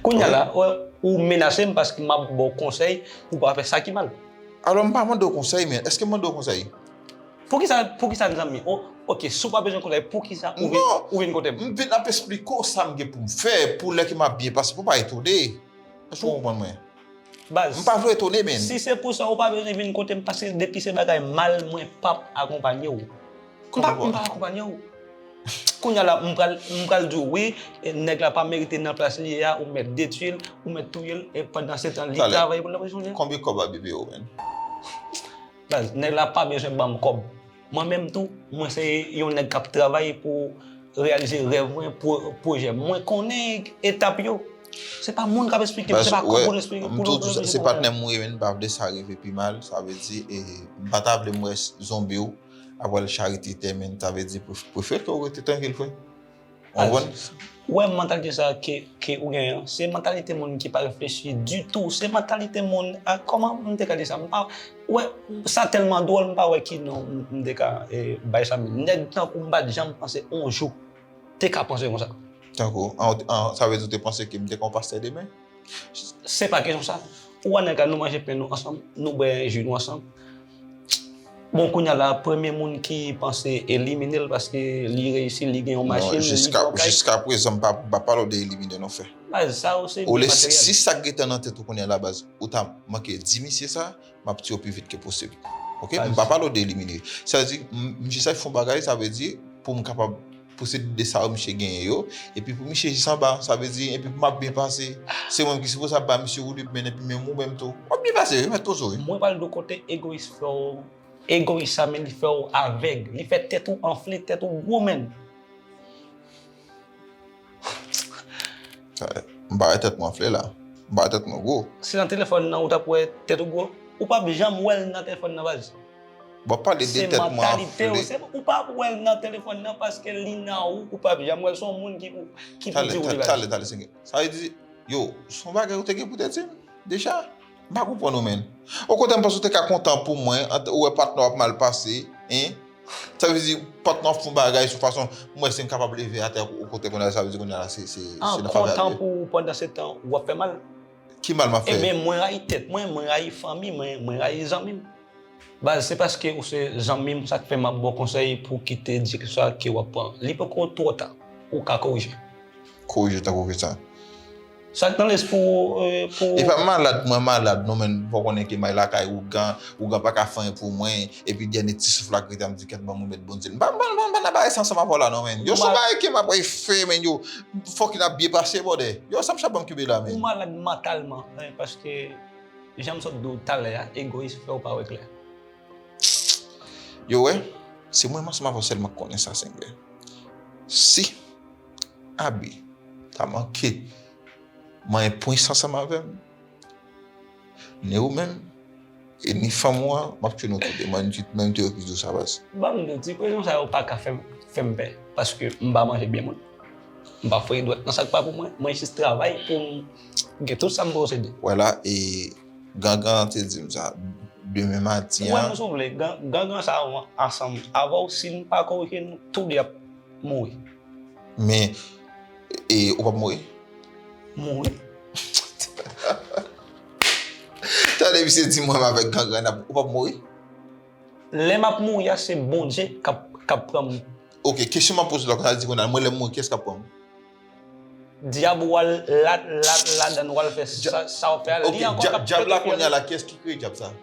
Kounye a la, ou, ou menase m paske m ap ba w konsèy pou w pa fè sa ki mal. Alò, m pa mande w konsèy, men èske m mande w konsèy? Poukisa, poukisa n zanmi? O, ok, si w pa bezwen konsèy, poukisa ou vin, ou vin kote m? Non, m vin ap esplike w sa m gen pou m fè, pou lè ke m ap byen pase, pou w pa etone. Èske w konprann mwen? Baz, m pa vle w etone, men. Si se pou sa, ou pa bezwen vin kote m, paske depi se bagay mal, mwen p ap akonpanye w. M pa, m pa akonpanye w. Kounye a la, m pral, m pral di w, wi, e, nèg la pa merite nan plas li ye a, ou mèt detwi l, ou mèt touye l, e pandan se tan, li travay pou l nan pozisyon li a. Konbyen kòb Abi peye w, menn? Baz, nèg la pa bezwen ban m kòb. Mwen menm tou, mwen se yon nèg k ap travay pou reyalize rèv mwen, pwo-, pwojè m. Mwen konnen etap yo. Se pa moun k ap esplike m, se pa kòb pou l esplike, pou l esplike mwen. Se patnè m ou ye, men m pa vle sa rive pi mal. Sa vle di, e, m pa ta vle m wè zonbi w ap al charite tè, men sa vle di pref-, prefere ke w rete trankil, frè. Ou konprann? Ou wè mantalite sa ke, ke ou genyen an, se mantalite moun ki pa reflechi ditou. Se mantalite moun, a, kòman m te ka di sa? M pa, ou wè, sa tèlman dwòl, m pa wè ki non m, m te ka, e, bay sa menm. Nèg tankou m pa t janm panse on jou te ka panse konsa. Tankou, an, an, sa vle di ou te panse ke m te ka yon pastè demen? Se pa kesyon sa. Ou wè nèg la, nou manje pen nou ansanm, nou bwè ji nou ansanm. Bon, kounye a la, premye moun ki panse elimine l paske li reyisi, li gen yon machin, li gen yon kay. Jiska prezan, m pa, m pa pale w de elimine non, frè. Baz, sa yo se byen materyèl. Si sa k gentan nan tèt ou kounye a la, baz, ou ta manke di misye sa, m ap tiye w pi vit ke posib. Oke? M pa pale w de elimine. Sa vle di, m, misye sa fè yon bagay, sa vle di, pou m kapab posede de sa yo misye genyen yo, epi pou misye jis anba, sa vle di, epi pou m ap byen pase, se mwen ki sipoze ap ba misye woulib, men epi menm ou menm tou. W ap byen pase, wi, mèt toujou, wi. Mwen pral di w kote egoyis fè w, egoyis sa, men li fè w avèg, li fè tèt ou anfle, tèt ou gwo, menn. M pa wè tèt mwen anfle la. M pa wè tèt mwen gwo. Si nan telefòn nan ou t ap wè tèt ou gwo, ou p ap janm wè l nan telefòn nan, baz. W ap pale de tèt mwen anfle. Se mantalite w, se, ou p ap wè l nan telefòn nan paske li nan ou, ou p ap janm wè l, se yon moun ki pou, ki pou di w li baz. Talè, talè, talè, senge. Sa vle di, yo, se yon bagay ou te gen pou te di m deja? M pa konprann ou, menn. Okontrè, m panse ou te ka kontan pou mwen, ou wè patnè w ap mal pase, en. Sa vle di, patnè w ap fè yon bagay sou fason, m wè si m kapab leve atè, okontrè, kounye a, sa vle di, kounye a la, se, se, se nan favè a l ye. An kontan pou ou pandan se tan, w ap fè mal. Ki mal m ap fè? Ebyen, mwen rayi tèt mwen, mwen rayi fanmi mwen, mwen rayi zanmi m. Baz, se paske ou se zanmi m, sa k fè m ap ba w konsèy pou w kite direksyon sa ke w ap pran. Li poko twò ta, ou ka korije. Korije tankou ki sa? Sa k nan lespri w, e, pou... E pa malad, mwen malad, non, menn, fò w konnen ke m ay lakay ougan, ougan pa ka fè anyen pou mwen, epi dènye ti souf la k rete a, m di, kèt, ban m remèt Bondye. M pa, m pa, m pa, m pa nan bagay sa ansanm avè w la, non, menn. Yo, se yon bagay ke m ap fè, menn, yo, fòk n ap byen pase, brother. Yo, sa m chap ban m kenbe la, menn. Ou malad mantalman, en, paske Jan m sot di w talè a, egoyis fè w pa wè klè. Yo wè, se mwen menm ansanm avè w sèlman k konnen sa, senge. Si Abi ta manke manyen pwen san ansanm avè m, ni ou menm, e ni fanm ou an, m ap tchwe nou tou de. Mwen menm te refizye w sa, baz. Ban m di w, ti prezyon sa yo pa ka fè m, fè m pè, paske m pa manje byen moun. M pa foure dwèt nan sa k pa pou mwen. Mwen jis travay pou m gen tout sa m posede. Wè la, e gangan an te di m sa. Demen maten an. Ou wè, m sou vle, gan-, gangan sa yo ansanm avè w, si n pa korije, nou tou de ap mouri. Men, e, ou p ap mouri? Mouri? Tande misye di mwen avèk gangan, n ap, ou p ap mouri? Lè m ap mouri a, se Bondye k ap, k ap pran m. Ok, kesyon m ap poze w la, konsa di konsa, mwen lè m mouri, kiyès k ap pran m? Dyab ou al la, la, ladan, ou al fè sa, sa w fè a, li ankò k ap fè konfyans. Dyab la kounye a la, kiyès ki kreye dyab sa?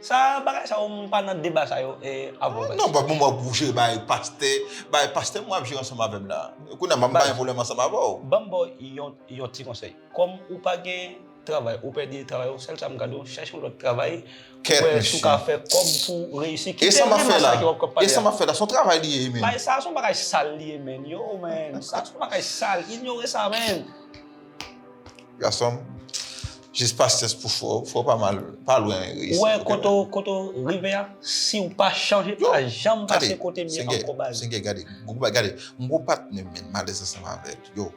Sa, bagay sa yo, m pa nan deba sa yo, e, avè w, baz. Non, pa pou mwen pou jere bagay pastè, bagay pastè mwen ap jere ansanm avè m la. Kounye a, m pa gen pwoblèm ansanm avè w. Ban m ba w yon, yon ti konsèy. Kòm ou pa gen travay, ou pèdi travay ou, sèl sa m ka di w, chèche yon lòt travay, wè si w ka fè kòb pou w reyisi. Kite l gen nan sa ki w ap pale a. E sa m ap fè la, se yon travay li ye, menn. Bagay sa, se yon bagay sal li ye, menn. Yo, menn, sa se yon bagay sal. Inyore sa, menn. Gason m, jis pasyans pou fò, fò pa mal, pa lwen reyisi. Ou wè, kote w, kote w rive a, si w pa chanje, pa janm pase kote m ye ankò, baz. Senge, gade, gade, m gon patnè m, menn, m alèz ansanm avè l. Yo,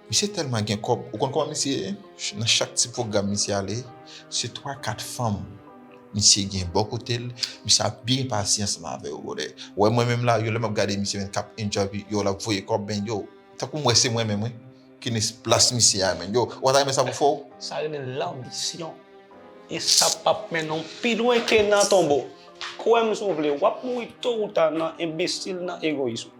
misye tèlman gen kòb. Ou konn kòman misye ye? Nan chak ti pwogram misye ale, se twa, kat fanm misye gen bò kote l. Misye ap byen pase ansanm avè yo, brother. Ou wè mwen menm la, yo, lè m ap gade misye menm k ap enjoy, yo, l ap voye kòb, men yo, tankou m wè se mwen menm, wi, ki nan plas misye a, menn. Yo, ou pa ta renmen sa pou fò w? Sa rele lanbisyon. E sa p ap mennen w pi lwen ke nan tonbo. Kwè m si w vle, w ap mouri to ou ta nan enbesil, nan egoyis ou.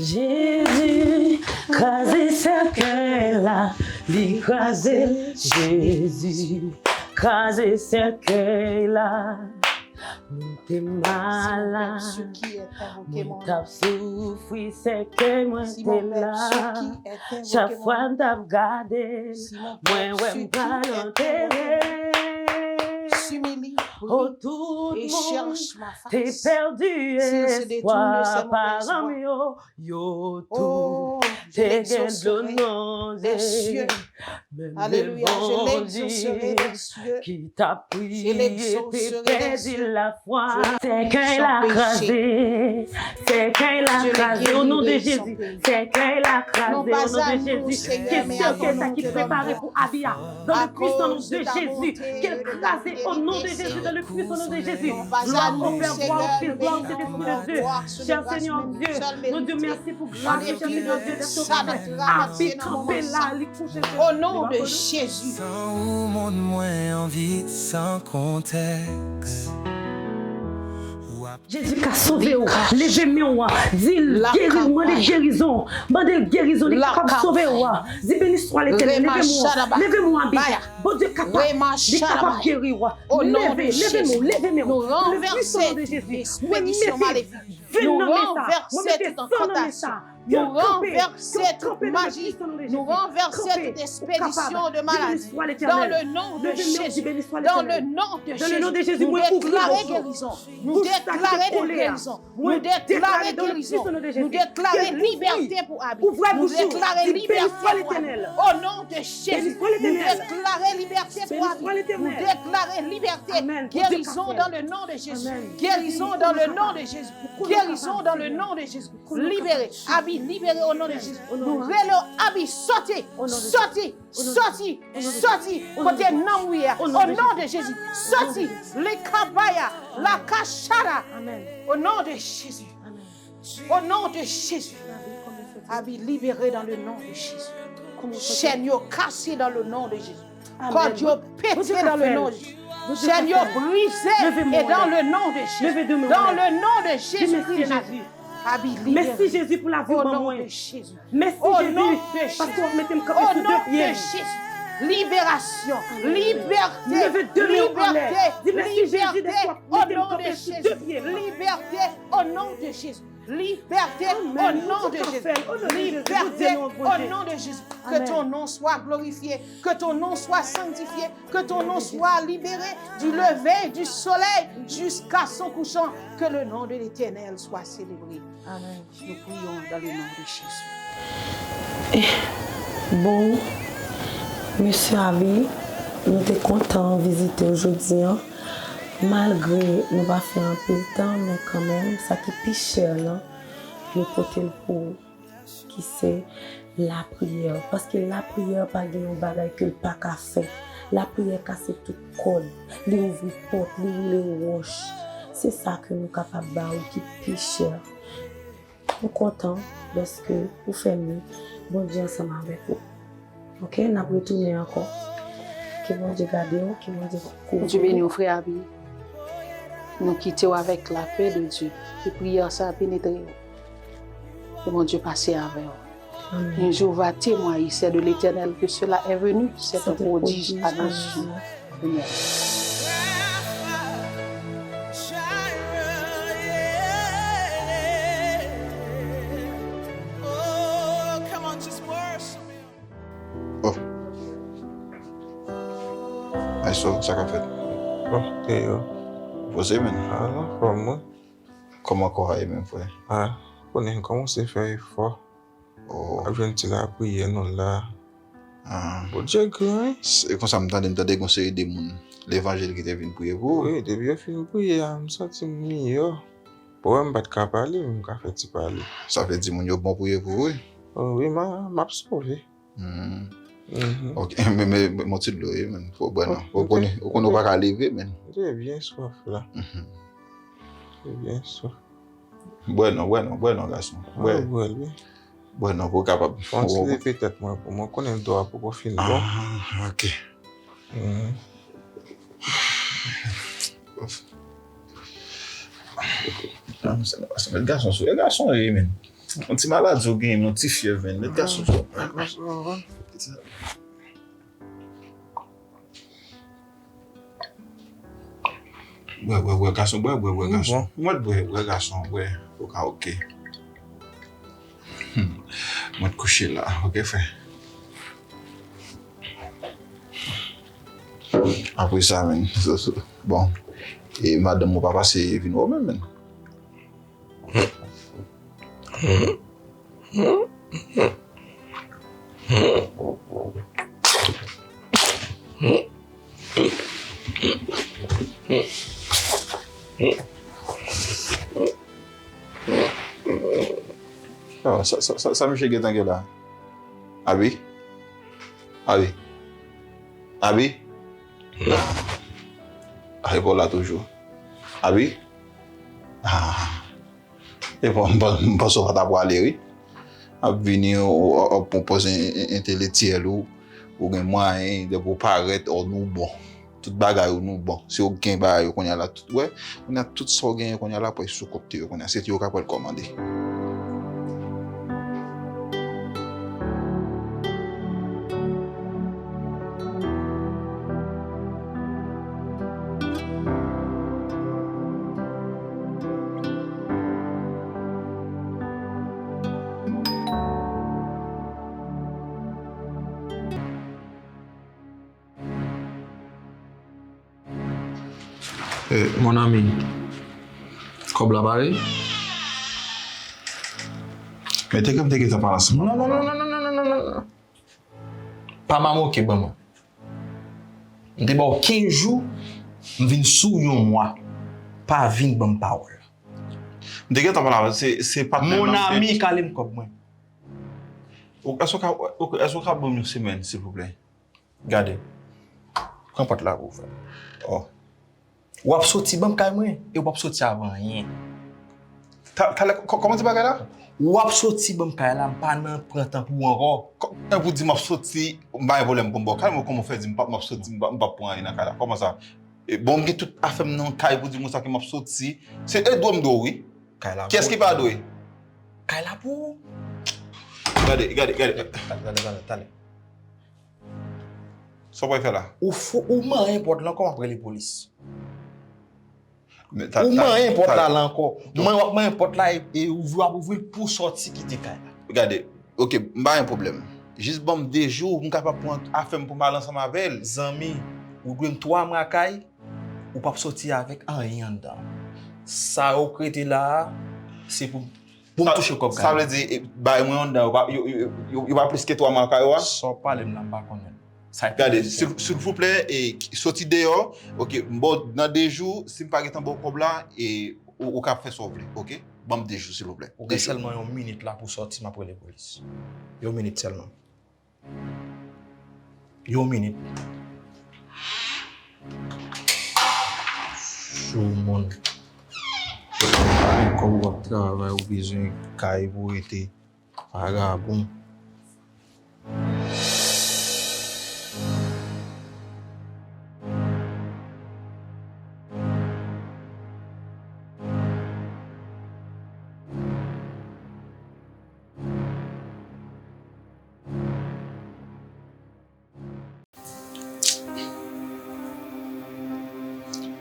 Jezi, kraze sèkèy la, li kraze. Jezi, kraze sèkèy la. Mwen te malad, mwen t ap soufri, sèkèy mwen te la. Chak fwa m t ap gade l, mwen wè m pral antere. O, tout moun te pèdi espwa, paran m yo, yo tou te gen dlo nan je. Menm Bondye ki t ap priye te pèdi lafwa. Sèkèy la kraze, sèkèy la kraze, o non de Jezi. Sèkèy la kraze, o non de Jezi. Ki sèkèy sa ki prepare pou Abi a? Dans le puissant nom de Jésus, qu'elle crase au nom de Jésus, dans le puissant nom de Jésus. Gloire au Père, gloire au Fils, gloire au Saint-Esprit de Dieu. Cher Seigneur Dieu, nous te remercions pour grâce, cher Seigneur Dieu, d'être au Abi kanpe la, li kouche. Au nom de Jésus. San ou, monn mwen an vid san kontèks. Jezi ka sove w. Leve men w. Di l geri, mande gerizon. Mande l gerizon, li kapab sove w. Di, beni swa Letènèl, leve men w. Leve men w, Abi. Bondye kapab, li kapab geri w. Leve, leve men w, leve men w. Le puissant nom de Jésus. Mwen mete venn nan men sa. Mwen mete san nan men sa. Nou ranvèse tout maji, nou ranvèse tout espedisyon de maladi. Dans le nom de Jésus, dans le nom de Jésus, nou deklare gerizon, nou deklare gerizon, nou deklare gerizon, nou deklare libète pou Abi, nou deklare libète pou Abi. Au nom de Jésus, nou deklare libète pou Abi, nou deklare libète, gerizon dans le nom de Jésus, gerizon dans le nom de Jésus, gerizon dans le nom de Jésus. Libere, Abi libere o non de Jezi. Nou rele w, Abi, soti, soti, soti, soti kote nanm ou ye a. O non de Jezi, soti. Likabaya, lakachara. O non de Jezi. O non de Jezi. Abi libere dans le nom de Jésus. Chèn yo kase dans le nom de Jésus. Kòd yo pete dans le nom de Jésus. Chèn yo brize e dans le nom de Jésus. Dans le nom de Jésus-Christ de Nazareth. Abi libere. Mèsi Jezi pou lavi w ban mwen. Mèsi Jezi paske w ap mete m kanpe sou de pye m. Libération, liberté, liberté, liberté, au nom de Jésus. Liberté, au nom de Jésus. Liberté au nom de Jésus. Liberté au nom de Jésus. Que ton nom soit glorifié. Que ton nom soit sanctifié. Que ton nom soit libéré du lever du soleil jusqu'à son couchant. Que le nom de l'Éternel soit célébré. Nous prions dans le nom de Jésus. Bon, mesye Abi, nou te kontan vizite w jodi a. Malgre nou pa fè anpil tan, men kanmenm, sa ki pi chè lan, nou pote l pou ou, ki se lapriyè. Paske lapriyè pa gen yon bagay ke l pa ka fè. Lapriyè kase tout kòd. Li ouvri pòt, li woule wòch. Se sa ke nou kapab ba ou ki pi chè. Nou kontan dèske ou fè nou Bondye ansanm avèk ou. Oke, n ap retounen ankò. Ke Bondye gade w, ke Bondye kouvri w. Bondye beni w, frè Abi. Nou kite w avèk lapè de Dye. Ke priyè sa a penetre w. Ke Bondye pase avè w. Amèn. Un jour va témoigner, c'est de l'Éternel que cela est venu, c'est un prodige annoncé. Amen. Oh. Maestro, sa k ap fèt? Bon, e yo. Poze, men. A, anfòm, wi. Kòman kò a ye menm, frè? A, konnen, kòmanse fè efò. Oh. Ap jwenn ti lapriyè nou la. Ah. Bondye gran, wi. Se konsa m tande, m tande gon seri de moun levanjil ki te vin priye pou ou. Wi, depi yo fin priye a, m santi m miyò. Bon, wè m pa t ka pale, m ka fè ti pale. Sa vle di moun yo bon priye pou ou, wi. Oh, wi, m a, m ap sove. Hmm. Mhm. Ok, men, men, men, yon ti dlo, wi, men. Fò w bwè, non. Ou konnen, ou konnen ou pa ka leve, men. M te byen swaf la. Mhm. M te byen swaf. Bwè non, bwè non, bwè non, gason. Bwè. Bwè non, pou w kapab. Fon ti lepe tèt mwen pou mwen konnen do a poko fin bon. Ah, ok. Mhm. Gason sou, e gason ye, men. Yon ti maladi ou genyen, yon ti fyèv, men. Met gason sou. Mhm. Mhm. Mhm. Bwè, bwè, bwè, gason, bwè, bwè, bwè, gason. Mwen bwè, bwè, gason, bwè. Ou ka oke. Hmm. Mwen kouche la, oke, frè. Apre sa, men, so, so, bon, e madanm ou pa pase vin wè w menm, men. Sa, sa, sa, sa misye gentan gen la? Abi? Abi? Abi? Ah, e pa w la toujou. Abi? Ah. E bon, m pa- m panse w pa ta pwale, wi. Ap vini, w ap pran pòz en- en- entelektyèl ou, ou gen mwayen, depi w parèt, ò, nou bon. Tout bagay ou nou bon. Si w gen bagay yo kounye a la, tout, wè, kounye a tout sa w genyen kounye a la, pral sou kont yo kounye a. Se yo k ap pral kòmande. Eh, mon ami, kòb la pare? Men te ke m te gentan pale ansanm. Non, non, non, non, non, non, non, non, non. Pa mamoke, ban mwen. M te ba w kenz jou, m vin sou yon mwa. Pa vin ban m pawòl. M te gentan pale avè w, se, se patnè m nan. Mon ami, kale m kòb mwen. Ou- Èske w ka, ou- èske w ka ban m yon semèn, silvouplè? Gade. Pran pòt la pou w fè. Oh. W ap soti ban m kay mwen, e w p ap soti avè anyen. Ta- Talè, kò- kòman di bagay la? W ap soti ban m kay la, m pa nan pran tan pou ou ankò. Kò- Lè pou di m ap soti, m pa gen pwoblèm pou m ba w kay mwen, kòman w fè di m p ap, m ap soti, m p ap, m p ap pran anyen nan kay la? Kòman sa? E, bon, m gen tout afè m nan kay pou di moun sa ke m ap soti. Se e dwe m dwe w, wi. Kay la pou ou. Kiyès ki pa dwe? Kay la pou ou. Gade, gade, gade. Talè, talè, talè, talè. Sa w pral fè la? Ou fou, ou manyen pòt lan, kòman ap rele polis? Men ta- Ou ta- manyen pòt ta- la, la ankò. Mwen w ap manyen pòt la e, e ouvri, w ap ouvri l pou w sòti kite kay la. Gade, oke, m pa gen pwoblèm. Jis ban m de jou, m kapab pran afè m pou m al ansanm avè l. Zanmi, ou dwe m twa mwa kay, ou p ap soti avèk anyen anndan. Sa yo k rete la a, se pou, pou m touche kòb kay la. Sa vle di, e, bay mwen anndan, yo pa, yo, yo, yo, yo pa plis ke twa mwa kay ou a? Sa w pale m la, m pa konnen. Sa e gade, sil- silvouplè, e, soti deyò. Oke, m ba w nan de jou, si m pa gentan ba w kòb la, e, ou, ou ka fè sa w vle, oke? Ban m de jou, silvouplè. Ou gen sèlman yon minit la pou w sòti, m ap rele polis. Yon minit sèlman. Yon minit. Sou moun. Ou pa gen kòb, w ap travay, ou bezwen kay pou w rete. Vagabon.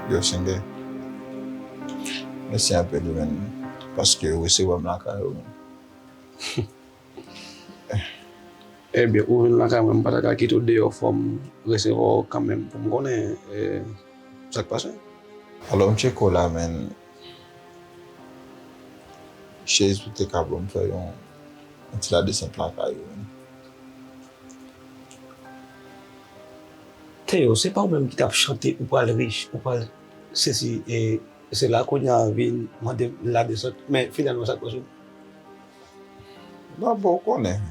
Yo, Sengè, mèsi anpil, wi, men, paske yo resevwa m lakay ou, men. Ebyen, ou vin lakay mwen, m pa ta ka kite w deyò, fò m resevwa w kanmenm pou m konnen, eh, sa k pase. Alò, m tcheke w la, men, Chase, ou te ka ban m fè yon, yon ti ladesant lakay ou, men. Teo, se pa ou menm ki t ap chante, ou pral rich, ou pral sesi, e se la kounye a vin mande m ladesant, men finalman sa k pase? Dabò, ou konnen,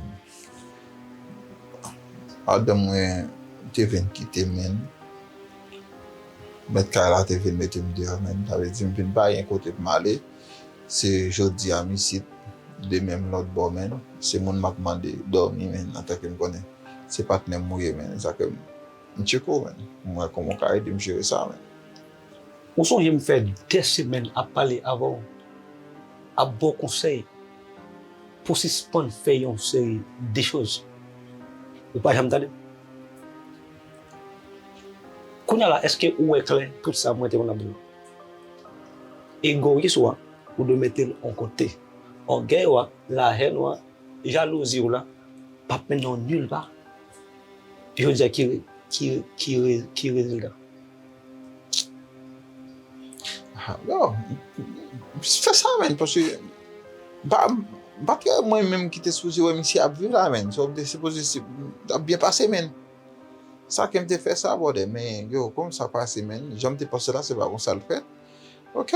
madanm mwen te vin kite m, men mèt kay la te vin mete m deyò, men sa vle di m vin pa gen kote pou m ale. Se jodi a m isit, demen m lòt bò, men se moun m ap mande dòmi, men antanke m konnen se patnè m ou ye, men sa ke m, m tcheke w, men, pou m wè kòman w ka ede m jere sa, men. Ou sonje m fè dè semèn ap pale avè w, ap ba w konsèy pou w sispann fè yon seri de choz. Ou pa janm tande m. Kounye a la, èske ou wè klè tout sa mwen te konn ap di w? Egoyis ou a, ou dwe mete l yon kote. Ògèy ou a, lahèn ou a, jalouzi w la, p ap mennen w nil pa. Jodi a ki, ki, ki, re- ki rezilta? Ah, yo, m- m- m- fè sa, menn, paske m pa, m pa t wè mwen menm ki te sipoze wè misye ap viv la, menn. So, m te sipoze si, ap byen pase, menn. Sa ke m te fè sa, brother, men yo, kòm sa pase, menn, jan m te panse la, se pa konsa l fèt. Ok.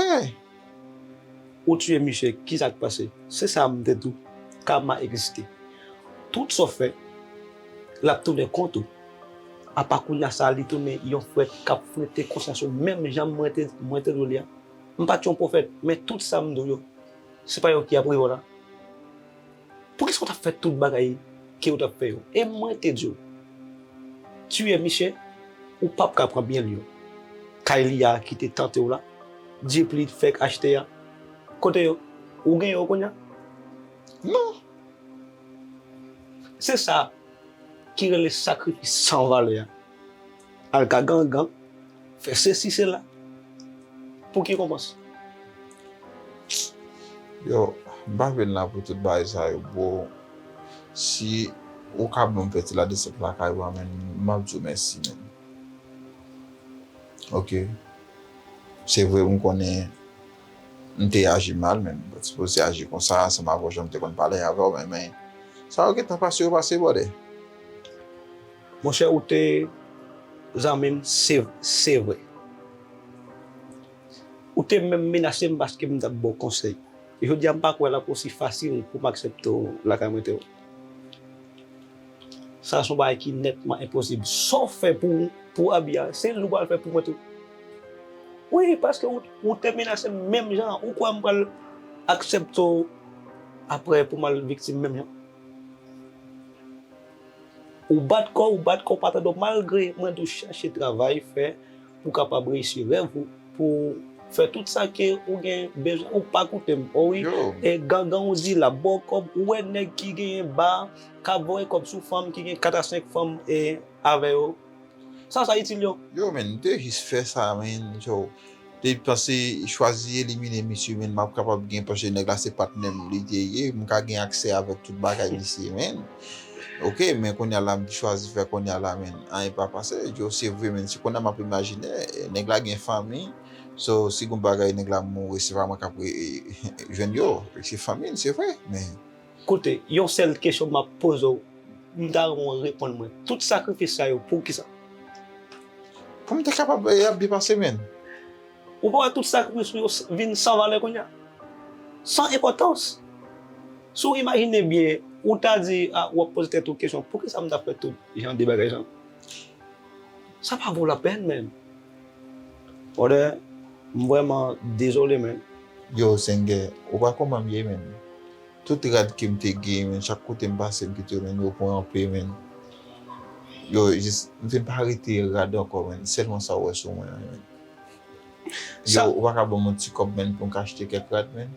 Ou tiye misye, kisa k pase? Se sa m te di w, kama egziste. Tout sa w fè, l ap tounen kont ou. Apa kounye a sa, li tounen yon frèt k ap frete konsyans ou, menm jan mwen te, mwen te di w li a. M pa t yon pwofèt, men tout sa m di w yo, se pa yo ki ap rive w la. Poukisa w t ap fè tout bagay ke yo t ap fè yo? E mwen te di w, tiye misye, ou p ap ka pran byen l yo. Kay li a ki te tante w la, jip li fèk achte a, kote yo? Ou gen yo kounye a? Non. Se sa ki rele sakrifis san valè a. Al ka gangan, fè sesi sela. Pou ki konpans? Yo, m pa vin la pou tout bagay sa yo, bro. Si ou ka ban m fè ti ladesant lakay ou a, menn, m ap di w mèsi, menn. Ok. Se vre, m konnen m te aji mal, menn. M pa t sipoze aji konsa, ansanm avè w, jan m te konn pale avè w, men, men sa yo gentan pase, yo pase, brother. Monchè, ou te zanmi m, se, se vre. Ou te menm menase m paske m t ap ba w konsèy. Jodi a, m pa kwè l ap osi fasil pou m aksepte w lakay mwen tou. Sa se yon bagay ki nètman enposib. Sa w fè pou, pou Abi a, se li w pral fè pou mwen tou. Wi, paske ou, ou te menase m menm jan an. Ou kwè m pral aksepte w apre pou m al viktim menm jan? Ou bat kò w, ou bat kò w pa tande w, malgre mwen di w chache travay fè pou w kapab reyisi rèv ou, pou w fè tout sa ke ou gen bezwen, ou pa koute m. O wi, Yo. E gangan ou di l ap ba w kòb, ou wè nèg ki genyen ba, k ap voye kòb sou fanm, ki gen kat a senk fanm e avè yo. Sa sa itil yo? Yo, menn, m te jis fè sa, menn. Yo, te panse chwazi elimine misye, menn, m ap kapab gen, paske nèg la se patnè m li te ye, m ka gen aksè avèk tout bagay misye, menn. Ok, men kounye a la, m chwazi fè kounye a la, menn, anyen pa pase. Yo, se vre, menn, si kounye a m ap imajine, nèg la gen fanmi, so, si gon bagay nèg la mouri, se pa mwen k ap re- jwenn yo, se fanmi l, se vre, men Koute, yon sèl kesyon m ap poze w, m ta renmen w reponn mwen. Tout sakrifis sa yo, pou kisa? Pou m te kapab, e, ap byen pase, menn. Ou pa wè tout sakrifis ou yo s- vin san valè kounye a? San enpòtans. Si w imajine byen, ou ta di, a, w ap poze tèt ou kesyon, poukisa m ta fè tout jan de bagay sa? Sa pa vo lapèn, menn. Brother, m vrèman dezole, menn. Yo, Sengè, ou pa kòman m ye, menn. Tout rad ke m te gen, menn, chak kote m pase, m kite yo, menn, yo pran anpe, menn. Yo, jis, m fin pa rete rad ankò, menn. Sèlman sa w wè sou mwen an, menn. Yo, Sa- ou pa ka ban m yon ti kòb, menn, pou m ka achte kèk rad, menn?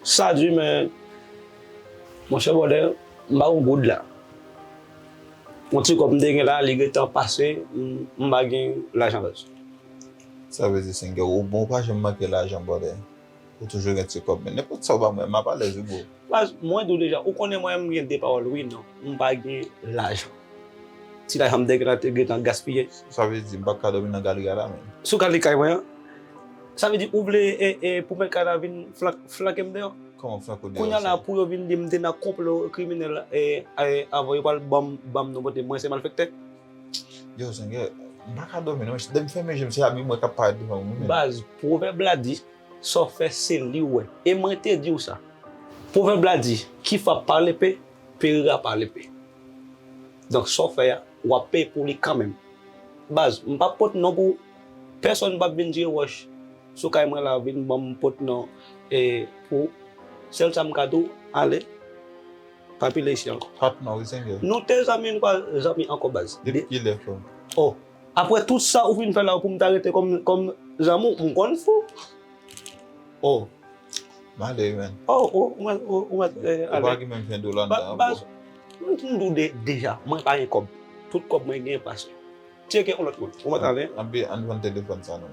Sa di, men, monchè brother, m pa gon goud la. Yon ti kòb m te gen la, li gentan pase, m m pa gen lajan baz. Sa vle di, Sengè, ou bon, ou pa janm manke lajan, brother. Ou toujou gen ti kòb, men nenpòt sa ou ba mwen, m ap alèz, wi, bro. Baz, mwen di w deja, ou konnen mwen, m gen de pawòl, wi, non. M pa gen lajan. Ti lajan m te gen la, te gentan gaspiye. Sa vle di, m p ap ka dòmi nan galri a la, menn. Sou galri kay mwen an. Sa vle di, ou vle, e, e, pou mèt kay la vin flank- flanke m deyò? Kòman flanke w deyò? Kounye a la, Sengè? Pou yo vin di m te nan konplo kriminèl, e, e, avan yo pral ban m, ban m non, pote mwen se malfektè. Yo, Sengè, m pa ka dòmi, non. Lè m fèmen je m, se Abi mwen k ap parèt devan mwen, menn. Baz, pwovèb la di, sa w fè se li w wè. E mwen te di w sa. Pwovèb la di, qui frappe par l'épée, périra par l'épée. Donk, sa w fè a, w ap peye pou li kanmenm. Baz, m p ap pot non pou pèsonn p ap vin tire wòch sou kay mwen la, vin ban m pot non, e, pou sèl sa m ka di w, ale, pa pile isi ankò. Pat non, wi, Sengè. Nou te zanmi, nou pa zanmi ankò, baz. Depi kilè, frè m? Oh, apre tout sa ou vin fè la pou m ta rete kòm, kòm zanmi w, m konn fou. Oh, M ale, wi, menn. oh, oh, ou mèt, ou, ou mèt, eh, Ou pa ale. gen menm ven dola Ba- anndan, baz, bro. Mwen di w de- deja, mwen pa gen kòb. Tout kòb mwen gen pase. Tcheke yon lòt kote. Ou mèt ale. Anbe ann vann telefòn sa non.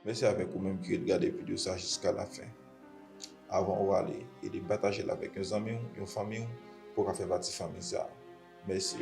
Mèsi avèk ou menm ki ret gade videyo sa jiska lafen. Avan ou ale, ede pataje l avèk yon zanmi w, yon fanmi w, pou w ka fè pati fanmi sa. Mèsi.